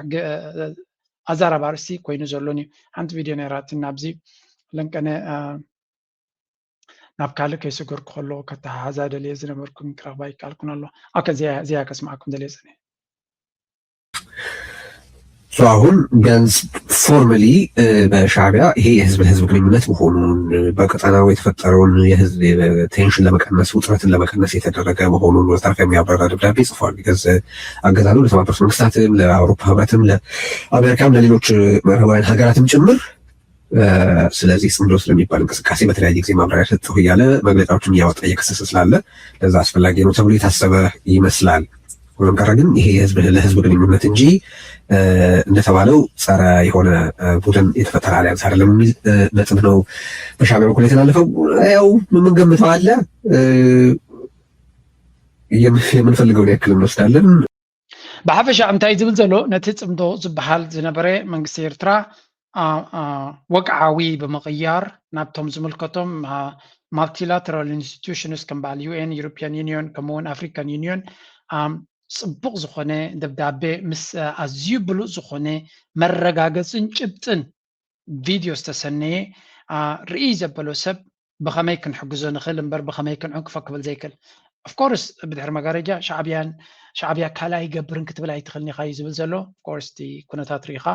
ኣዛራቢ ኣርእስቲ ኮይኑ ዘሎን እዩ። ሓንቲ ቪድዮ ነይራትን ኣብዚ ለንቀነ ናብ ካልእ ከይሰገርኩ ከሎ ከተሓሓዛ ደልየ ዝነበርኩን ክረኽባ ይከኣልኩን ኣሎ። ኦኬ፣ እዚኣ እዚኣ ከስምዓኩም ደልየ ጸኒሐ። So አሁን ቢያንስ ፎርማሊ በሻዕቢያ ይሄ የህዝብ ለህዝብ ግንኙነት መሆኑን በቀጠናው የተፈጠረውን የህዝብ ቴንሽን ለመቀነስ ውጥረትን ለመቀነስ የተደረገ መሆኑን ወዘተረፈ የሚያብራራ ደብዳቤ ጽፏል። ቢካዝ አገዛዙ ለተባበሩት መንግስታትም ለአውሮፓ ህብረትም ለአሜሪካም ለሌሎች ምዕራባውያን ሀገራትም ጭምር ስለዚህ ጽምዶ ስለሚባል እንቅስቃሴ በተለያየ ጊዜ ማብራሪያ ሰጠሁ እያለ መግለጫዎችን እያወጣ እየከሰሰ ስላለ ለዛ አስፈላጊ ነው ተብሎ የታሰበ ይመስላል። ሆኖም ቀረ ግን ይሄ የህዝብ ለህዝብ ግንኙነት እንጂ እንደተባለው ጸረ የሆነ ቡድን የተፈጠረ አሊያንስ አይደለም የሚል ነጥብ ነው በሻዕቢያ በኩል የተላለፈው። ያው የምንገምተው አለ፣ የምንፈልገውን ያክል እንወስዳለን። ብሓፈሻ እንታይ ዝብል ዘሎ ነቲ ጽምዶ ዝበሃል ዝነበረ መንግስቲ ኤርትራ ወግዓዊ ብምቕያር ናብቶም ዝምልከቶም multilateral institutions ከም በዓል ዩ ኤን፣ ዩሮፒያን ዩኒዮን ከምኡውን ኣፍሪካን ዩኒዮን ጽቡቕ ዝኾነ ደብዳቤ ምስ ኣዝዩ ብሉፅ ዝኾነ መረጋገፅን ጭብጥን ቪድዮ ዝተሰነየ ርእይ ዘበሎ ሰብ ብኸመይ ክንሕግዞ ንኽእል እምበር ብኸመይ ክንዕንቅፎ ክብል ዘይክእል። ኦፍኮርስ ብድሕሪ መጋረጃ ሻዕብያን ሻዕብያ ካልእ ኣይገብርን ክትብል ኣይትኽእልን ኢኻ እዩ ዝብል ዘሎ። ኦፍኮርስ እቲ ኩነታት ርኢኻ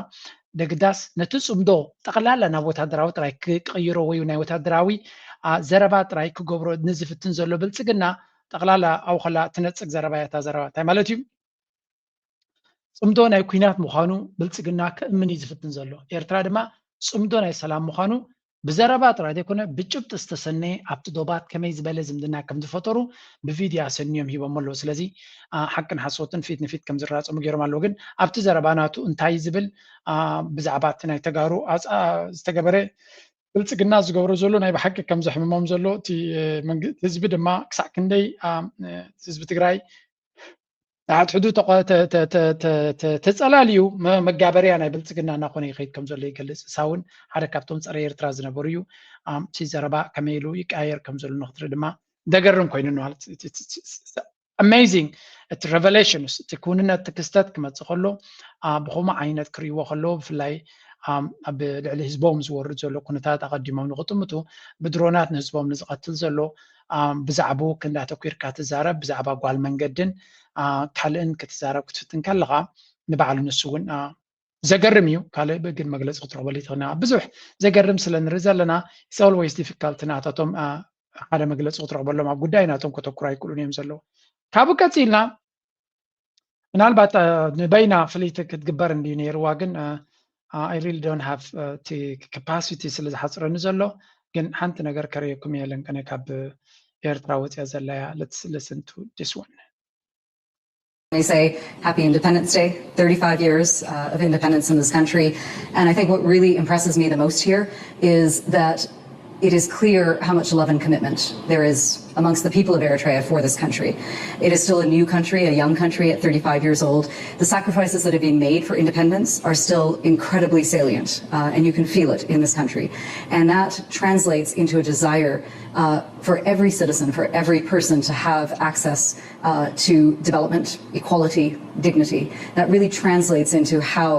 ደግዳስ ነቲ ጽምዶ ጠቕላላ ናብ ወታደራዊ ጥራይ ክቕይሮ ወይ ናይ ወታደራዊ ዘረባ ጥራይ ክገብሮ ንዝፍትን ዘሎ ብልጽግና ጠቕላላ ኣብኸላ ትነጽግ ዘረባ እያ እታ ዘረባ። እንታይ ማለት እዩ? ጽምዶ ናይ ኲናት ምዃኑ ብልጽግና ክእምን እዩ ዝፍትን ዘሎ። ኤርትራ ድማ ጽምዶ ናይ ሰላም ምዃኑ ብዘረባ ጥራይ ዘይኮነ ብጭብጢ ዝተሰነየ ኣብቲ ዶባት ከመይ ዝበለ ዝምድና ከም ዝፈጠሩ ብቪድዮ ኣሰንዮም ሂቦም ኣለዉ። ስለዚ ሓቅን ሓሶትን ፊት ንፊት ከም ዝራጸሙ ገይሮም ኣለዉ። ግን ኣብቲ ዘረባ ናቱ እንታይ ዝብል ብዛዕባ እቲ ናይ ተጋሩ ዝተገበረ ብልጽግና ዝገብሮ ዘሎ ናይ ብሓቂ ከም ዘሕምሞም ዘሎ እቲ ህዝቢ ድማ ክሳዕ ክንደይ ህዝቢ ትግራይ ንሓድሕዱ ተጸላልዩ መጋበርያ ናይ ብልጽግና እናኾነ ይኸይድ ከም ዘሎ ይገልጽ። እሳ እውን ሓደ ካብቶም ጸረ ኤርትራ ዝነበሩ እዩ። እቲ ዘረባ ከመይ ኢሉ ይቀያየር ከም ዘሎ ንክትርኢ ድማ ደገርም ኮይኑ ማለት ኣሜዚንግ እቲ ሬቨሌሽንስ እቲ ክውንነት እቲ ክስተት ክመፅእ ከሎ ብከምኡ ዓይነት ክርእይዎ ከለዎ ብፍላይ ኣብ ልዕሊ ህዝቦም ዝወርድ ዘሎ ኩነታት ኣቐዲሞም ንክጥምቱ ብድሮናት ንህዝቦም ንዝቐትል ዘሎ ብዛዕባኡ ክንዳ ተኲርካ ትዛረብ ብዛዕባ ጓል መንገድን ካልእን ክትዛረብ ክትፍትን ከለኻ ንባዕሉ ንሱ እውን ዘገርም እዩ። ካልእ ግን መግለፂ ክትረኽበሉ ይትኽእልና ብዙሕ ዘገርም ስለ ንርኢ ዘለና it's always difficult ናታቶም ሓደ መግለፂ ክትረኽበሎም ኣብ ጉዳይ ናቶም ከተኩሩ ኣይክእሉን እዮም ዘለዉ። ካብኡ ቀፂልና ምናልባት ንበይና ፍልይቲ ክትግበር እንድዩ ነይርዋ፣ ግን I really don't have እቲ capacity ስለ ዝሓፅረኒ ዘሎ። ግን ሓንቲ ነገር ከርእየኩም እየ ለንቀነ ካብ ኤርትራ ወፅያ ዘለያ። Let's listen to this one. They say, "Happy Independence Day, thirty-five years uh, of independence in this country." And I think what really impresses me the most here is that it is clear how much love and commitment there is amongst the people of Eritrea for this country. It is still a new country, a young country at thirty-five years old. The sacrifices that have been made for independence are still incredibly salient, uh, and you can feel it in this country. And that translates into a desire uh, for every citizen, for every person to have access uh, to development, equality, dignity. That really translates into how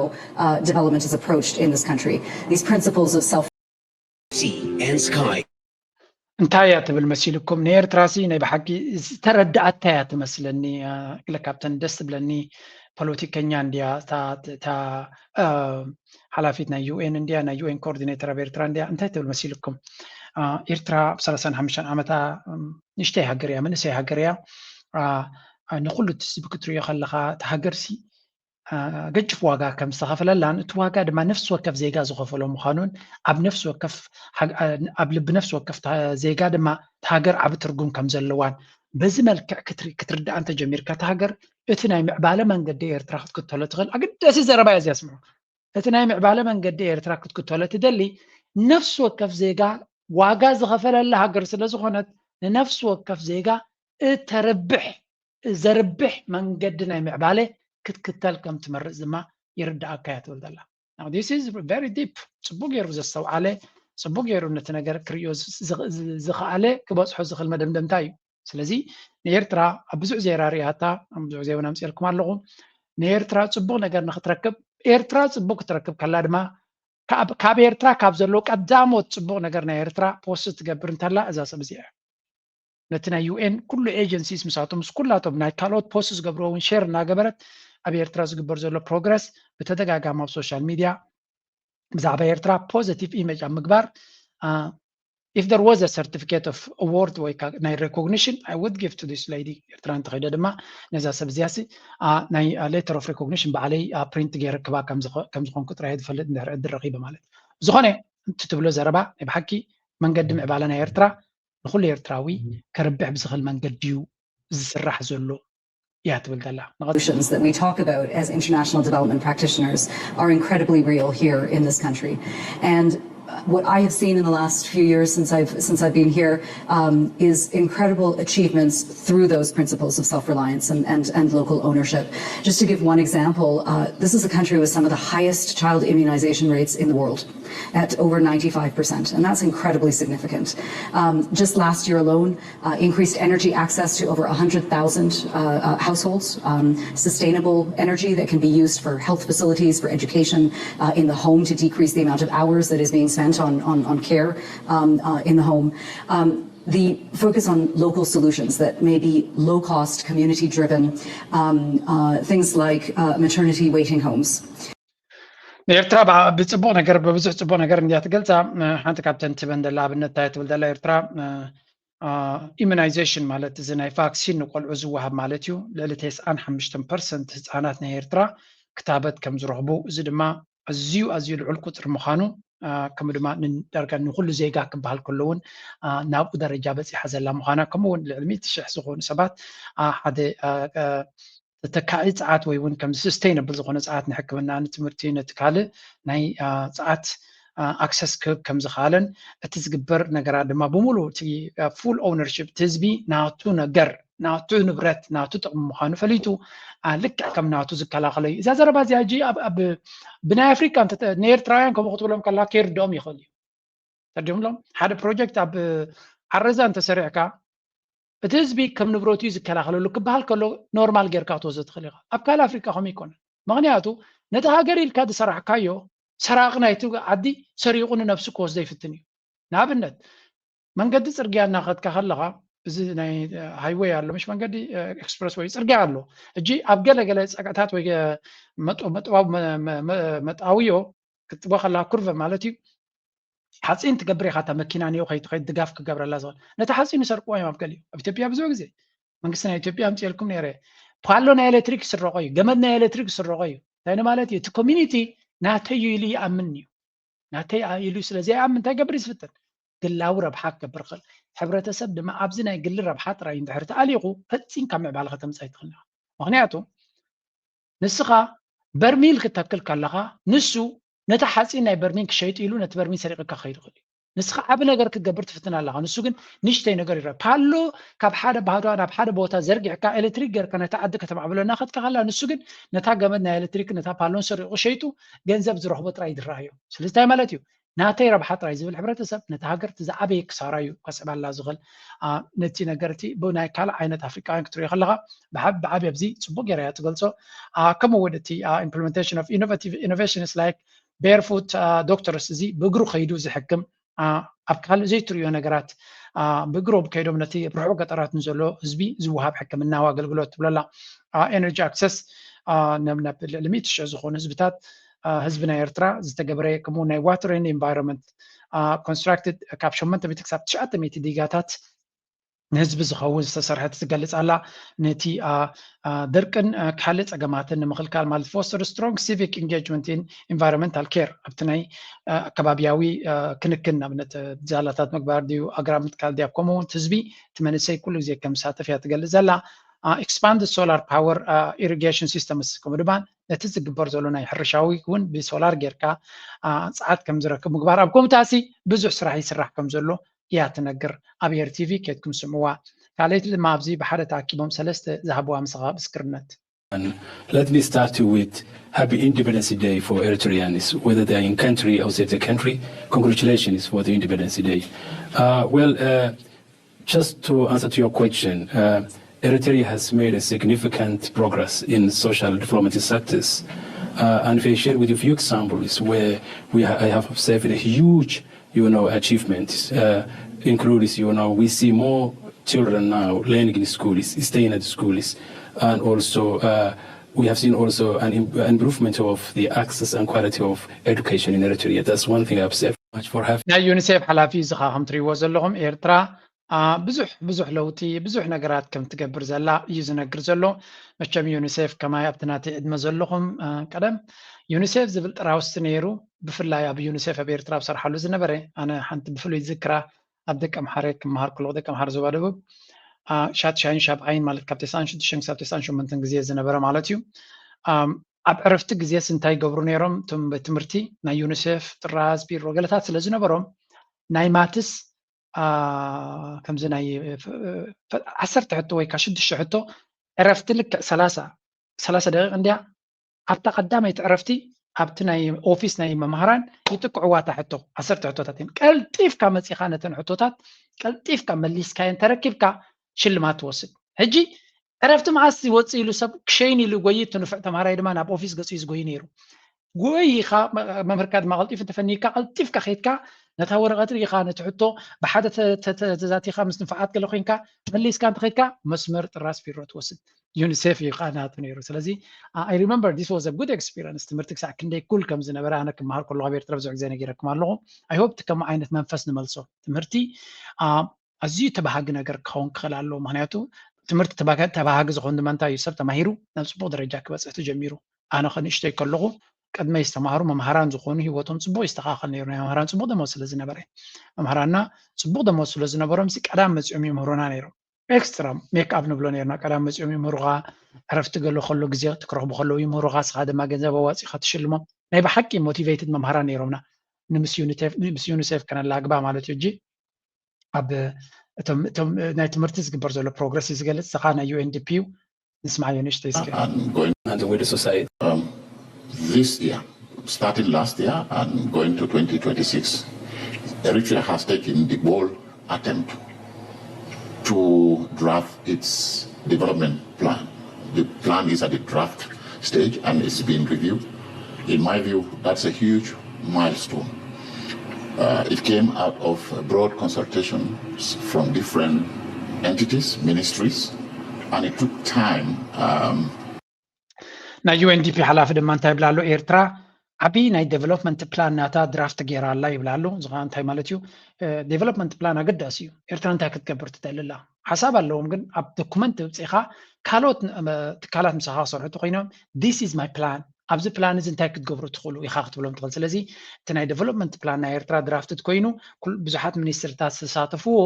uh, development is approached in this country. These principles of self sea and sky. እንታይ እያ ትብል መሲልኩም? ንኤርትራሲ ናይ ብሓቂ ዝተረድኣታ እያ ትመስለኒ። ገለ ካብተን ደስ ትብለኒ ፖለቲከኛ እንድያ፣ እታ ሓላፊት ናይ ዩ ኤን እንድያ፣ ናይ ዩ ኤን ኮኦርዲኔተር ኣብ ኤርትራ እንድያ። እንታይ ትብል መሲልኩም? ኤርትራ ብ ሰላሳን ሓሙሽተን ዓመታ ንእሽተይ ሃገር እያ፣ መንእሰይ ሃገር እያ። ንኩሉ እቲ ህዝቢ ክትሪኦ ከለካ፣ እቲ ሃገርሲ ገጭፍ ዋጋ ከም ዝተኸፈለላን፣ እቲ ዋጋ ድማ ነፍሲ ወከፍ ዜጋ ዝኸፈሎ ምዃኑን፣ ኣብ ነፍሲ ወከፍ ኣብ ልቢ ነፍሲ ወከፍ ዜጋ ድማ እቲ ሃገር ዓቢ ትርጉም ከም ዘለዋን በዚ መልክዕ ክትርዳኣ እንተጀሚርካ፣ እቲ ሃገር እቲ ናይ ምዕባለ መንገዲ ኤርትራ ክትክተሎ ትኽእል። ኣገዳሲ ዘረባ እያ እዚኣ፣ ስምዑ። እቲ ናይ ምዕባለ መንገዲ ኤርትራ ክትክተሎ ትደሊ ነፍሲ ወከፍ ዜጋ ዋጋ ዝኸፈለላ ሃገር ስለ ዝኾነት፣ ንነፍሲ ወከፍ ዜጋ እተርብሕ ዘርብሕ መንገዲ ናይ ምዕባለ ክትክተል ከም ትመርጽ ድማ ይርድኣካ እያ ትብል ዘላ። Now this is very deep። ጽቡቅ ገይሩ ዘስተውዓለ፣ ጽቡቅ ገይሩ ነቲ ነገር ክርእዮ ዝኸኣለ ክበጽሖ ዝኽእል መደምደምታ እዩ። ስለዚ ንኤርትራ ኣብ ብዙሕ ዜራ ሪኣታ፣ ኣብ ብዙሕ ዜና ኣምፅኤልኩም ኣለኹ። ንኤርትራ ጽቡቅ ነገር ንክትረክብ፣ ኤርትራ ጽቡቅ ክትረክብ ከላ ድማ ካብ ኤርትራ ካብ ዘለዎ ቀዳሞት ጽቡቅ ነገር ናይ ኤርትራ ፖስት ትገብር እንተላ እዛ ሰብ እዚኣ። ነቲ ናይ ዩ ኤን ኩሉ ኤጀንሲስ ምሳቶም ምስ ኩላቶም ናይ ካልኦት ፖስት ዝገብርዎ እውን ሼር እናገበረት ኣብ ኤርትራ ዝግበር ዘሎ ፕሮግረስ ብተደጋጋሚ ኣብ ሶሻል ሚድያ ብዛዕባ ኤርትራ ፖዘቲቭ ኢሜጅ ኣብ ምግባር if there was a certificate of award ወይ ናይ recognition I would give to this lady። ኤርትራ እንተኸይደ ድማ ነዛ ሰብ እዚኣሲ ናይ letter of recognition ባዕለይ ፕሪንት ገይረ ክባ ከም ዝኾንኩ ጥራይ ዝፈልጥ እንድሕር ዕድል ረኺበ ማለት። ዝኾነ እቲ ትብሎ ዘረባ ናይ ብሓቂ መንገዲ ምዕባለ ናይ ኤርትራ ንኹሉ ኤርትራዊ ከርብሕ ብዝኽእል መንገዲ እዩ ዝስራሕ ዘሎ እያ ትብል ዘላ። Solutions that we talk about as international development practitioners are incredibly real here in this country. And what I have seen in the last few years since I've since I've been here um, is incredible achievements through those principles of self-reliance and, and, and local ownership. Just to give one example, uh, this is a country with some of the highest child immunization rates in the world, at over ninety-five percent, and that's incredibly significant. Um, just last year alone, uh, increased energy access to over one hundred thousand uh, uh, households, um, sustainable energy that can be used for health facilities, for education, uh, in the home to decrease the amount of hours that is being spent on, on, on care um, uh, in the home. Um, the focus on local solutions that may be low cost, community driven, um, uh, things like uh, maternity waiting homes. ንኤርትራ ብፅቡቅ ነገር ብብዙሕ ፅቡቅ ነገር እንድያ ትገልፃ። ሓንቲ ካብተን ትበን ዘላ ኣብነት እንታይ ትብል ዘላ ኤርትራ ኢሙናይዜሽን ማለት እዚ ናይ ቫክሲን ንቆልዑ ዝወሃብ ማለት እዩ። ልዕሊ ተስዓን ሓሙሽተን ፐርሰንት ህፃናት ናይ ኤርትራ ክታበት ከም ዝረኽቡ፣ እዚ ድማ ኣዝዩ ኣዝዩ ልዑል ቁፅሪ ምዃኑ፣ ከምኡ ድማ ዳርጋ ንኩሉ ዜጋ ክበሃል ከሎ እውን ናብኡ ደረጃ በፂሓ ዘላ ምዃና፣ ከምኡ እውን ልዕሊ ሚእቲ ሽሕ ዝኾኑ ሰባት ሓደ ተተካኢ ፀዓት ወይ እውን ከምዚ ሰስተይነብል ዝኾነ ፀዓት ንሕክምና፣ ንትምህርቲ፣ ነቲ ካልእ ናይ ፀዓት ኣክሰስ ክህብ ከም ዝኽኣለን፣ እቲ ዝግበር ነገራት ድማ ብምሉእ እቲ ፉል ኦውነርሽፕ፣ እቲ ህዝቢ ናቱ ነገር፣ ናቱ ንብረት፣ ናቱ ጥቕሚ ምዃኑ ፈሊጡ ልክዕ ከም ናቱ ዝከላኸሎ እዩ። እዛ ዘረባ እዚኣ ሕጂ ብናይ ኣፍሪቃ ንኤርትራውያን ከምኡ ክትብሎም ከላ ከይርድኦም ይኽእል እዩ። ተርዲምሎም ሓደ ፕሮጀክት ኣብ ዓረዛ እንተሰሪዕካ እቲ ህዝቢ ከም ንብረቱ እዩ ዝከላኸለሉ ክበሃል ከሎ ኖርማል ጌርካ ክትወስዶ ትኽእል ኢኻ። ኣብ ካልእ ኣፍሪቃ ከምኡ ኣይኮነን። ምኽንያቱ ነቲ ሃገር ኢልካ ዝሰራሕካዮ ሰራቒ ናይቲ ዓዲ ሰሪቑ ንነብሱ ክወስዶ ይፍትን እዩ። ንኣብነት መንገዲ ጽርግያ እናኸድካ ከለኻ እዚ ናይ ሃይወይ ኣሎ፣ ምሽ መንገዲ ኤክስፕረስ ወይ ጽርግያ ኣሎ። ሕጂ ኣብ ገለ ገለ ጸጋታት ወይ መጠዋዊ መጣውዮ ክትጥቦ ከለኻ ኩርቨ ማለት እዩ ሓፂን ትገብር ኢኻ እታ መኪና ኒዮ ከይትኸይድ ድጋፍ ክገብረላ ዝኽእል። ነቲ ሓፂን ይሰርቅዎ እዮም ኣብ ገሊኡ። ኣብ ኢትዮጵያ ብዙሕ ግዜ መንግስቲ ናይ ኢትዮጵያ ኣምፅኤልኩም ነይረ ፓሎ ናይ ኤሌክትሪክ ይስረቆ እዩ፣ ገመድ ናይ ኤሌክትሪክ ይስረቆ እዩ። እንታይ ማለት እዩ? እቲ ኮሚኒቲ ናተይ እዩ ኢሉ ይኣምን እዩ። ናተይ ኢሉ ስለ ዘይኣምን እንታይ ገብር እዩ ዝፍትን? ግላዊ ረብሓ ክገብር ይኽእል። ሕብረተሰብ ድማ ኣብዚ ናይ ግሊ ረብሓ ጥራይ እንድሕር ተኣሊቑ ፈጺምካ ምዕባለ ከተምጽእ ኣይትኽእልን ኢኻ። ምኽንያቱ ንስኻ በርሚል ክተክል ከለኻ ንሱ ነቲ ሓፂን ናይ በርሚል ክሸይጥ ኢሉ ነቲ በርሚል ሰሪቕካ ክኸይድ ይኽእል እዩ። ንስኻ ዓቢ ነገር ክትገብር ትፍትን ኣለኻ፣ ንሱ ግን ንሽተይ ነገር ይረ ፓሎ ካብ ሓደ ባህዶ ናብ ሓደ ቦታ ዘርጊሕካ ኤሌክትሪክ ጌርካ ነታ ዓዲ ከተማዕብሎ እናኸድካ ከላ ንሱ ግን ነታ ገመድ ናይ ኤሌክትሪክ ነታ ፓሎን ሰሪቑ ሸይጡ ገንዘብ ዝረኽቦ ጥራይ ዝረኣዮ። ስለዚ እንታይ ማለት እዩ? ናተይ ረብሓ ጥራይ ዝብል ሕብረተሰብ ነቲ ሃገር እቲ ዝዓበየ ክሳራ እዩ ከስዕባላ ዝኽእል። ነቲ ነገር እቲ ብናይ ካልእ ዓይነት ኣፍሪቃውያን ክትሪኦ ከለኻ ብዓቢ ኣብዚ ጽቡቅ ገይራ እያ ትገልጾ። ከምኡ እውን እቲ implementation of innovative innovations like barefoot doctors እዚ ብእግሩ ከይዱ ዝሕክም ኣብ ካልእ ዘይትሪኦ ነገራት ብእግሮም ከይዶም ነቲ ኣብ ርሑቕ ገጠራት ንዘሎ ህዝቢ ዝወሃብ ሕክምናዊ ኣገልግሎት ትብለላ። Energy access ልዕሊ ሚእቲ ሽሕ ዝኾኑ ህዝብታት ህዝቢ ናይ ኤርትራ ዝተገበረ ከምኡ ናይ water and environment constructed ካብ ሸሞንተ ሚእቲ ክሳብ ትሽዓተ ሚእቲ ዲጋታት ንህዝቢ ዝኸውን ዝተሰርሐት ዝገልጽ ኣላ። ነቲ ድርቅን ካልእ ጸገማትን ንምኽልካል ማለት foster strong civic engagement in environmental care ኣብቲ ናይ ኣከባቢያዊ ክንክን ንኣብነት ዛላታት ምግባር ድዩ ኣግራብ ምትካል ድያ ከምኡ እውን ህዝቢ እቲ መንእሰይ ኩሉ ግዜ ከም ዝሳተፍ እያ ትገልጽ ዘላ። Expand solar power irrigation systems ከምኡ ድማ ነቲ ዝግበር ዘሎ ናይ ሕርሻዊ እውን ብሶላር ጌርካ ጸዓት ከም ዝረክብ ምግባር ኣብ ኮምታሲ ብዙሕ ስራሕ ይስራሕ ከም ዘሎ እያ ትነግር። ኣብ ኤር ቲቪ ኬድኩም ስምዕዋ። ካልኣይቲ ድማ ኣብዚ ብሓደ ተኣኪቦም ሰለስተ ዝሃብዋ ምሳኻ ምስክርነት። Let me start with happy Independence Day for Eritreans, whether they are in country or outside the country. Congratulations for the Independence Day. Uh, well, uh, just to answer to your question, uh, Eritrea has made a significant progress in social development sectors. Uh, and if I share with you a few examples where we ha I have observed a huge you know, achievements uh, includes, you know, we see more children now learning in schools, staying at schools, and also uh, we have seen also an, an improvement of the access and quality of education in Eritrea. That's one thing I observe. Much for having. ናይ ዩኒሴፍ ሓላፊ እዚ ኸዓ ከም ትሪእዎ ዘለኹም ኤርትራ ብዙሕ ብዙሕ ለውጢ ብዙሕ ነገራት ከም ትገብር ዘላ እዩ ዝነግር ዘሎ። መቸም ዩኒሴፍ ከማይ ኣብቲ ናተይ ዕድመ ዘለኹም ቀደም ዩኒሴፍ ዝብል ጥራውስቲ ነይሩ። ብፍላይ ኣብ ዩኒሴፍ ኣብ ኤርትራ ኣብ ሰርሓሉ ዝነበረ ኣነ ሓንቲ ብፍሉይ ዝክራ ኣብ ደቂ ኣምሓረ ክመሃር ከለኹ ደቂ ኣምሓረ ዞባ ደቡብ ሻትሻይን ሻብዓይን ማለት ካብ ተስዓን ሽዱሽተን ክሳብ ተስዓን ሸሞንተን ግዜ ዝነበረ ማለት እዩ። ኣብ ዕረፍቲ ግዜስ እንታይ ይገብሩ ነይሮም እቶም ቤት ትምህርቲ ናይ ዩኒሴፍ ጥራዝ ቢሮ ገለታት ስለ ዝነበሮም ናይ ማትስ ከምዚ ናይ ዓሰርተ ሕቶ ወይ ከዓ ሽዱሽተ ሕቶ ዕረፍቲ ልክዕ ሰላሳ ሰላሳ ደቂቕ እንድያ ኣብታ ቀዳመይቲ ዕረፍቲ ኣብቲ ናይ ኦፊስ ናይ መምሃራን ይጥቅዕዋ እታ ሕቶ ዓሰርተ ሕቶታት እየን ቀልጢፍካ መፂኻ ነተን ሕቶታት ቀልጢፍካ መሊስካየን ተረኪብካ ሽልማት ትወስድ ሕጂ ዕረፍቲ መዓስ ይወፅእ ኢሉ ሰብ ክሸይን ኢሉ ይጎይ እቲ ንፉዕ ተምሃራይ ድማ ናብ ኦፊስ ገፂኡ ዝጎይ ነይሩ ጎይኻ መምህርካ ድማ ቀልጢፉ ተፈኒካ ቀልጢፍካ ከይድካ ነታ ወረቐት ርኢኻ ነቲ ሕቶ ብሓደ ተዛቲኻ ምስ ንፋዓት ገለ ኮይንካ መሊስካ እንተኸይድካ መስመር ጥራስ ቢሮ ትወስድ ዩኒሴፍ እዩ ከዓ ናቱ ነይሩ ስለዚ I remember this was a good experience ትምህርቲ ክሳዕ ክንደይ ኩል ከም ዝነበረ ኣነ ክመሃር ከለኹ ኣብ ኤርትራ ብዙሕ ግዜ ነጊረኩም ኣለኹ I hope ከም ዓይነት መንፈስ ንመልሶ ትምህርቲ ኣዝዩ ተባሃጊ ነገር ክኸውን ክኽእል ኣለዎ ምክንያቱ ትምህርቲ ተባሃጊ ዝኾን ድማ እንታይ እዩ ሰብ ተማሂሩ ናብ ፅቡቅ ደረጃ ክበፅሕ ተጀሚሩ ኣነ ከንእሽተይ ከለኹ ቅድመይ ዝተማሃሩ መምሃራን ዝኾኑ ሂወቶም ፅቡቅ ይስተኻኸል ነይሩ ናይ መምሃራን ፅቡቅ ደሞዝ ስለ ዝነበረ መምሃራንና ፅቡቅ ደሞዝ ስለ ዝነበሮም ሲ ቀዳም መፂኦም ይምህሩና ነይሮም ኤክስትራ ሜክ ኣፕ ንብሎ ነይርና ቀዳም መፂኦም ይምህሩኻ ዕረፍቲ ገሎ ከሎ ግዜ ትክረኽቡ ከለዉ ይምህሩኻ ስኻ ድማ ገንዘብ ኣዋፂኻ ትሽልሞም ናይ ብሓቂ ሞቲቬትድ መምሃራን ነይሮምና ንምስ ዩኒሴፍ ከነላግባ ማለት እዩ እጂ ኣብ እቶም ናይ ትምህርቲ ዝግበር ዘሎ ፕሮግረስ ዝገልፅ ስኻ ናይ ዩኤንዲፒ እዩ ንስማዓዮ ንእሽተይ እስከ and going and with the society. Um, this year, starting last year and going to twenty twenty-six, Eritrea has taken the bold attempt to draft its development plan. The plan is at the draft stage and it's being reviewed. In my view, that's a huge milestone. Uh, it came out of broad consultations from different entities, ministries, and it took time. Um, ናይ ዩኤንዲፒ ሓላፊ ድማ እንታይ ይብላ ኣሎ ኤርትራ ዓብዪ ናይ ዴቨሎፕመንት ፕላን ናታ ድራፍት ገይራ ኣላ ይብላ ኣሎ እዚ ከዓ እንታይ ማለት እዩ ዴቨሎፕመንት ፕላን ኣገዳሲ እዩ ኤርትራ እንታይ ክትገብር ትደሊ ኣላ ሓሳብ ኣለዎም፣ ግን ኣብ ዶኩመንት ብፅኢኻ ካልኦት ትካላት ምሳኻ ክሰርሑ ተኮይኖም this is my plan፣ ኣብዚ ፕላን እዚ እንታይ ክትገብሩ ትኽእሉ ኢኻ ክትብሎም ትኽእል። ስለዚ እቲ ናይ ዴቨሎፕመንት ፕላን ናይ ኤርትራ ድራፍትድ ኮይኑ ብዙሓት ሚኒስትርታት ዝተሳተፍዎ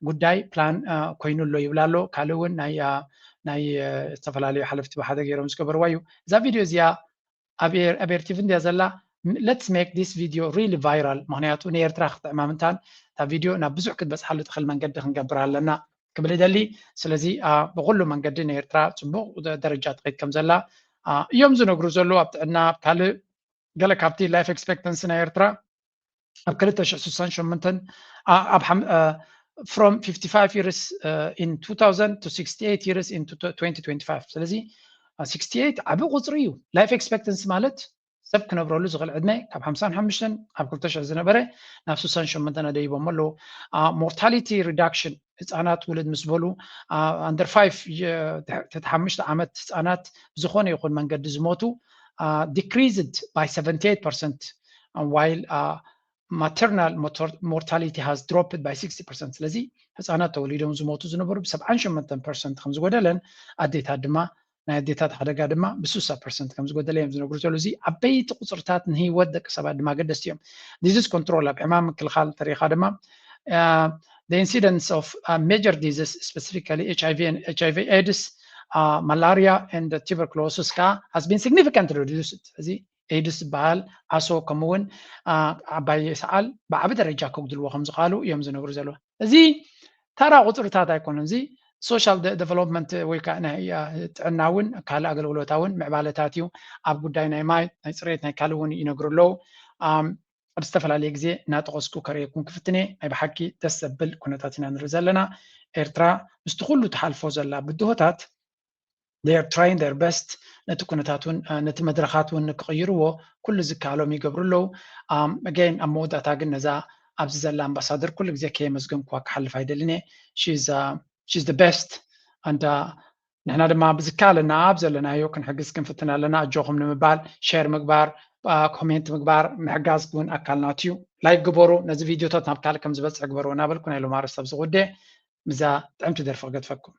ጉዳይ ፕላን ኮይኑ ኣሎ ይብል ኣሎ። ካልእ እውን ናይ ናይ ዝተፈላለዩ ሓለፍቲ ብሓደ ገይሮም ዝገበርዋ እዩ። እዛ ቪድዮ እዚኣ ኣብ ኤርቲቪ እንድያ ዘላ። Let's make this video really viral፣ ምክንያቱ ንኤርትራ ክትዕማምንታን እታ ቪድዮ ናብ ብዙሕ ክትበፅሓሉ ትኽእል መንገዲ ክንገብር ኣለና ክብል ይደሊ። ስለዚ ብኩሉ መንገዲ ንኤርትራ ፅቡቅ ደረጃ ትኸይድ ከም ዘላ እዮም ዝነግሩ ዘለዉ። ኣብ ጥዕና፣ ኣብ ካልእ፣ ገለ ካብቲ ላይፍ ኤክስፔክተንሲ ናይ ኤርትራ ኣብ ክልተ ሽሕ ስሳን ሸሞንተን ኣብ from fifty-five years in two thousand to sixty-eight years in twenty twenty-five። ስለዚ sixty-eight ዓቢ ቁፅሪ እዩ። ላይፍ ኤክስፔክተንሲ ማለት ሰብ ክነብረሉ ዝኽእል ዕድመ ካብ ሓምሳን ሓሙሽተን ኣብ ክልተ ሽሕ ዝነበረ ናብ ስሳን ሸሞንተን ኣደይቦሞ ኣለዉ። ሞርታሊቲ ሪዳክሽን፣ ህፃናት ውልድ ምስ በሉ under five፣ ትሕቲ ሓሙሽተ ዓመት ህፃናት ብዝኾነ ይኹን መንገዲ ዝሞቱ decreased by seventy-eight percent while maternal mortality has dropped by sixty percent። ስለዚ ህፃናት ተወሊዶም ዝሞቱ ዝነበሩ ብ ሰብዓን ሸሞንተን ፐርሰንት ከም ዝጎደለን ኣዴታት ድማ ናይ ኣዴታት ሓደጋ ድማ ብ ስሳ ፐርሰንት ከም ዝጎደለ እዮም ዝነግሩ ዘለዉ። እዚ ዓበይቲ ቁፅርታት ንህይወት ደቂ ሰባት ድማ ኣገደስቲ እዮም። ዲዚዝ ኮንትሮል፣ ኣብ ሕማም ምክልኻል ተሪኢኻ ድማ the incidence of major disease, specifically HIV and HIV AIDS, malaria and tuberculosis ከዓ has been significantly reduced። እዚ ኤድስ ዝበሃል ዓሶ፣ ከምኡውን ዓባይ ሰዓል ብዓቢ ደረጃ ከጉድልዎ ከም ዝኽኣሉ እዮም ዝነግሩ ዘለዉ። እዚ ተራ ቁፅርታት ኣይኮነን። እዚ ሶሻል ደ-፣ ዴቨሎፕመንት ወይ ከዓ ናይ፣ አ፣ ጥዕና እውን ካልእ ኣገልግሎታ እውን ምዕባለታት እዩ። ኣብ ጉዳይ ናይ ማይ፣ ናይ ፅሬት፣ ናይ ካልእ እውን ይነግሩ ኣለዉ። ኣም፣ ኣብ ዝተፈላለየ ግዜ እናጠቐስኩ ከርእየኩም ክፍትን እየ። ናይ ብሓቂ ደስ ዘብል ኩነታት ኢና ንርኢ ዘለና። ኤርትራ ምስቲ ኩሉ ትሓልፎ ዘላ ብድሆታት they are trying their best ነቲ ኩነታት እውን፣ አ፣ ነቲ መድረኻት እውን ንክቕይርዎ ኩሉ ዝከኣሎም ይገብሩ ኣለዉ። ኣም፣ again ኣብ መወዳእታ ግን ነዛ ኣብዚ ዘላ ኣምባሳደር ኩሉ ግዜ ከየመስገንኩዋ ክሓልፍ ኣይደልን እየ። She's, አ፣ she's the best and ንሕና ድማ ብዝከኣለና ኣብ ዘለናዮ ክንሕግዝ ክንፍትን ኣለና። ኣጆኹም ንምባል፣ ሼር ምግባር፣ አ፣ ኮሜንት ምግባር፣ ምሕጋዝ እውን ኣካልና እዩ። ላይክ ግበሩ፣ ነዚ ቪድዮታት ናብ ካልእ ከም ዝበፅሕ ግበርዎ እናበልኩ ናይ ሎሚ ኣርእስቲ ኣብዚ ጉዳይ ምስዛ ጥዕምቲ ደርፊ ክገድፈኩም።